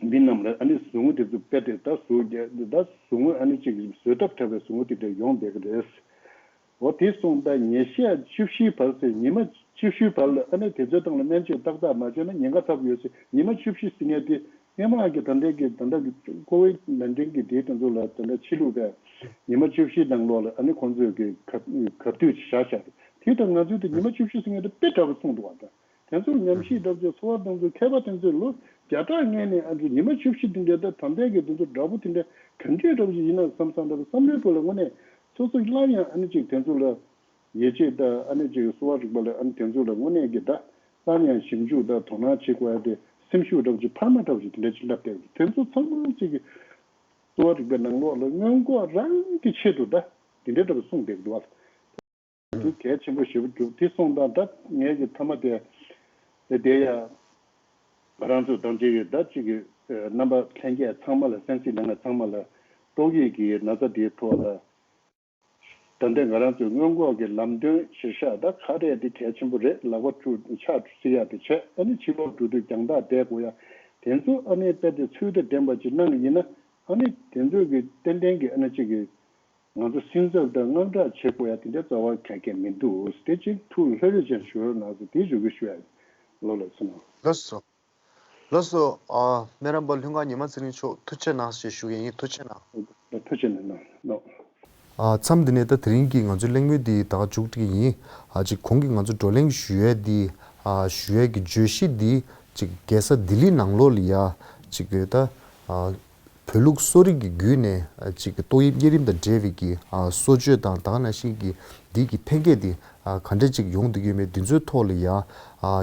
མི་རྣམས་ལ་ཨ་ནི་ཟུག་རྔུ་དེ་ཚོ་དཔེ་དེ་ད་ཟུག་རྒྱག་ད་ཟུག་རྔུ་ཨ་ནི་ཅིག་གི་བཟོད་ཐབས་བྲལ་བའི་ཟུག་རྔུ་དེ་འདྲ་ཡོང་བསྡད་གི་རེད། འོ་དེ་སོང་ད་ཉིན་ཞག་བཅུ་བཞིའི་བར་ཟེར། ཉི་མ་བཅུ་བཞིའི་བར་ལ་ཨ་ནི་དེ་ཚོའི་སྟེང་ལ་སྨན་བཅོས་ཏག་ཏག་མ་བྱས་ན་ཉེན་ཁ་ཚ་པོ་ཡོད་ཟེར། ཉི་མ་བཅུ་བཞི་ཟེར་མཁན་དེ་སྔོན་མ་གི་ད་ལྟའི་གི་ད་ལྟ་གི་ཀོ་བིད་ནན་ཏིན་གི་དེའི་དེ་ཚོ་ལ་ད་ལྟ་ཕྱི་ལུགས་པས་ཉི་མ་བཅུ་བཞིའི་ནང་ལོགས་ལ་ཨ་ནི་ཁོང་ཚོས་གི་གབ་གབ་དུས་བཞག་བཞག་རེད། དེ་ལྟར་ང་ཚོའི་དེ་ཉི་མ་བཅུ་བཞི་ཟེར་མཁན་དེ་དཔེ་འདྲ་པོ་གསུངས་འདུག་བ། ད་དེ་ཚོར་ཉམས་ཞིབ་འདྲ་པོ་ཚོ་འཚོ་བ་དང་ཚོ་མཁས་པ་དེ་ཚོས་ལོ་བརྒྱ་ཕྲག་སྔོན་ནས་ཨ་ཚོ་ཉི་མ་བཅུ་བཞི་དེ་འདྲའི་ད་ད་ལྟའི་གི་དེ་ཚོ་འདྲ་པོ་དེ་འདྲ་ག་འདྲའི་འདྲ་པོ་ཞིག་ཡིན་ན་བསམ་བསམ་འདྲ་པོ་བསམ་བློའི་སྐོར་ལ་དངོས་གནས་སོ་སོ་སླར་ཡང་ཨ་ནི་ཅིག་དེ་ཚོ་ལ་ཡིད་ཆེས་དང་ཨ་ནི་ཅིག་གསོ་བ་རིག་པ་ལ་ཨ་ནི་དེ་ཚོ་ལ་དངོས་གནས་ཀྱི་ད་སླར་ཡང་ཞིབ་འཇུག་དང་དོ་སྣང་བྱེད་དགོས་ཡ་དེ་སེམས་ཤུགས་འདྲ་པོ་ཅིག་འཕར་མ་འདྲ་པོ་ཅིག་དེ་འདྲ་ཅིག་སླེབས་བསྡད་ཡོད། དེ་ཚོ་ཚང་མ་ཅིག་གི་གསོ་བ་རིག་པའི་ནང་ལོགས་ལ་སྔོན་འགོག་རང་གི་ཆེད་དུ་ད་དེ་འདྲའི་འདྲ་པོ་གསུངས་བསྡད་ཀྱི་འདུག་བ། དེ་གལ་ཆེན་པོ་ཞེ་པོ་འདུག་དེ་སོང་ཙང་ད་ངས་ཀྱི་མཐའ་མ་དེ་དེ་དེ་ཡ་ང་རང་ཚོ་དང་ཅིག་གི་ད་ཅིག་གི་རྣམ་པ་ལྷན་རྒྱས་ཚང་མ་ལ་གསན་གཟིགས་གནང་མཁན་ཚང་མ་ལ་ཏོག་དབྱིབས་ཀྱི་ན་ཚ་དེའི་ཐོག་ལ་ད་ལྟ་ང་རང་ཚོའི་སྔོན་འགོག་གི་ལམ་སྟོན་གཞིར་བཞག་ད་ག་རེ་དེ་གལ་ཆེན་པོ་རེད། ལག་པ་འཁྲུ་ཕྱག་འཁྲུ་སེ་ཡ་དེ་བྱས་ཨ་ནི་ཕྱི་ལོགས་འགྲོ་དུས་རྒྱང་ཐག་བསྡད་དགོས་ཡ་དེ་ཚོ་ཨ་ནི་དཔེ་དེ་ཚུལ་དང་ལྡན་པ་ཅིག་གནང་གི་ཡིན་ན་ཨ་ནི་དེ་ཚོས་གི་ཏན་ཏན་གྱི་ཨ་ནི་ཅིག་གི་ང་ཚོ་སེམས་འཚབ་དང་དངངས་སྐྲག་བྱེད་དགོས་ཡ་དེ་འདྲ་རྩ་བ་ག་གེ་མི་འདུག་དེ་ཅིག་ཐུགས་ལྷོད་ལྷོད་ཅན་ཞུ་རོགས་གནང་ཟེར་དེ་ཞུ་གི་ཞུ་ཡ་ལོ་ལ་སོང་། ལགས་སོ། ལགས་སོ། ཨ་སྨན་རམས་པ་ལྷུན་དཀར་ཉི་མ་ཚེ་རིང་མཆོག་ཐུགས་རྗེ་གནང་ཞེས་ཞུ་གི་ཡིན། ཐུགས་རྗེ་གནང་། ཐུགས་རྗེ་གནང་། ཨ་མཚམས་འདི་ནས་ད་དེ་རིང་གི་ང་ཚོའི་གླེང་མོལ་འདི་ད་ག་མཇུག་སྒྲིལ་གྱི་ཡིན། ཨ་ཅིག་གོང་གི་ང་ཚོ་བགྲོ་གླེང་ཞུ་ཡས་འདི་ཨ་ཞུ་ཡས་ཀྱི་བརྗོད་གཞི་འདི་ཅིག་རྒྱལ་ས་ལྡི་ལི་ནང་ལོགས་ལ་ཡ་ཅིག་གི་ད་ཨ། བོད་ལུགས་གསོ་རིག་གི་བརྒྱུད་ནས་ཨ་ཅིག་གི་ཏོག་དབྱིབས་གཉན་རིམས་དང་འབྲེལ་བའི་གི་ཨ་གསོ་བཅོས་དང་ད་ག་ནང་བཞིན་གྱི་འདི་གི་ཕན་སྐྱེད་འདི་ཨ་ག་འདྲ་ཅིག་ཡོང་བསྡད་ཀྱི་ཡོད་མེད་འདི་ཚོའི་ཐོག་ལ་ཡ་ཨ་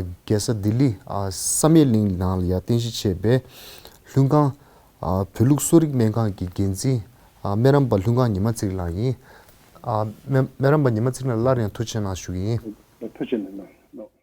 རྒྱལ་ས་ལྡི་ལི་ཨ་བསམ་ཡས་གླིང་ནང་ལ་ཡ་རྟེན་གཞི་བྱས་པའི་ལྷུན་ཁང་ཨ་བོད་ལུགས་གསོ་རིག་སྨན་ཁང་གི་འགན་འཛིན་ཨ་སྨན་རམས་པ་ལྷུན་ཁང་ཉི་མ་ཚེ་རིང་ལགས་ཡིན། ཨ་སྨན་སྨན་རམས་པ་ཉི་མ་ཚེ་རིང་ལགས་སླར་ཡང་ཐུགས་རྗེ་གནང་ཞུ་གི་ཡིན། ཐུགས་རྗེ་གནང་།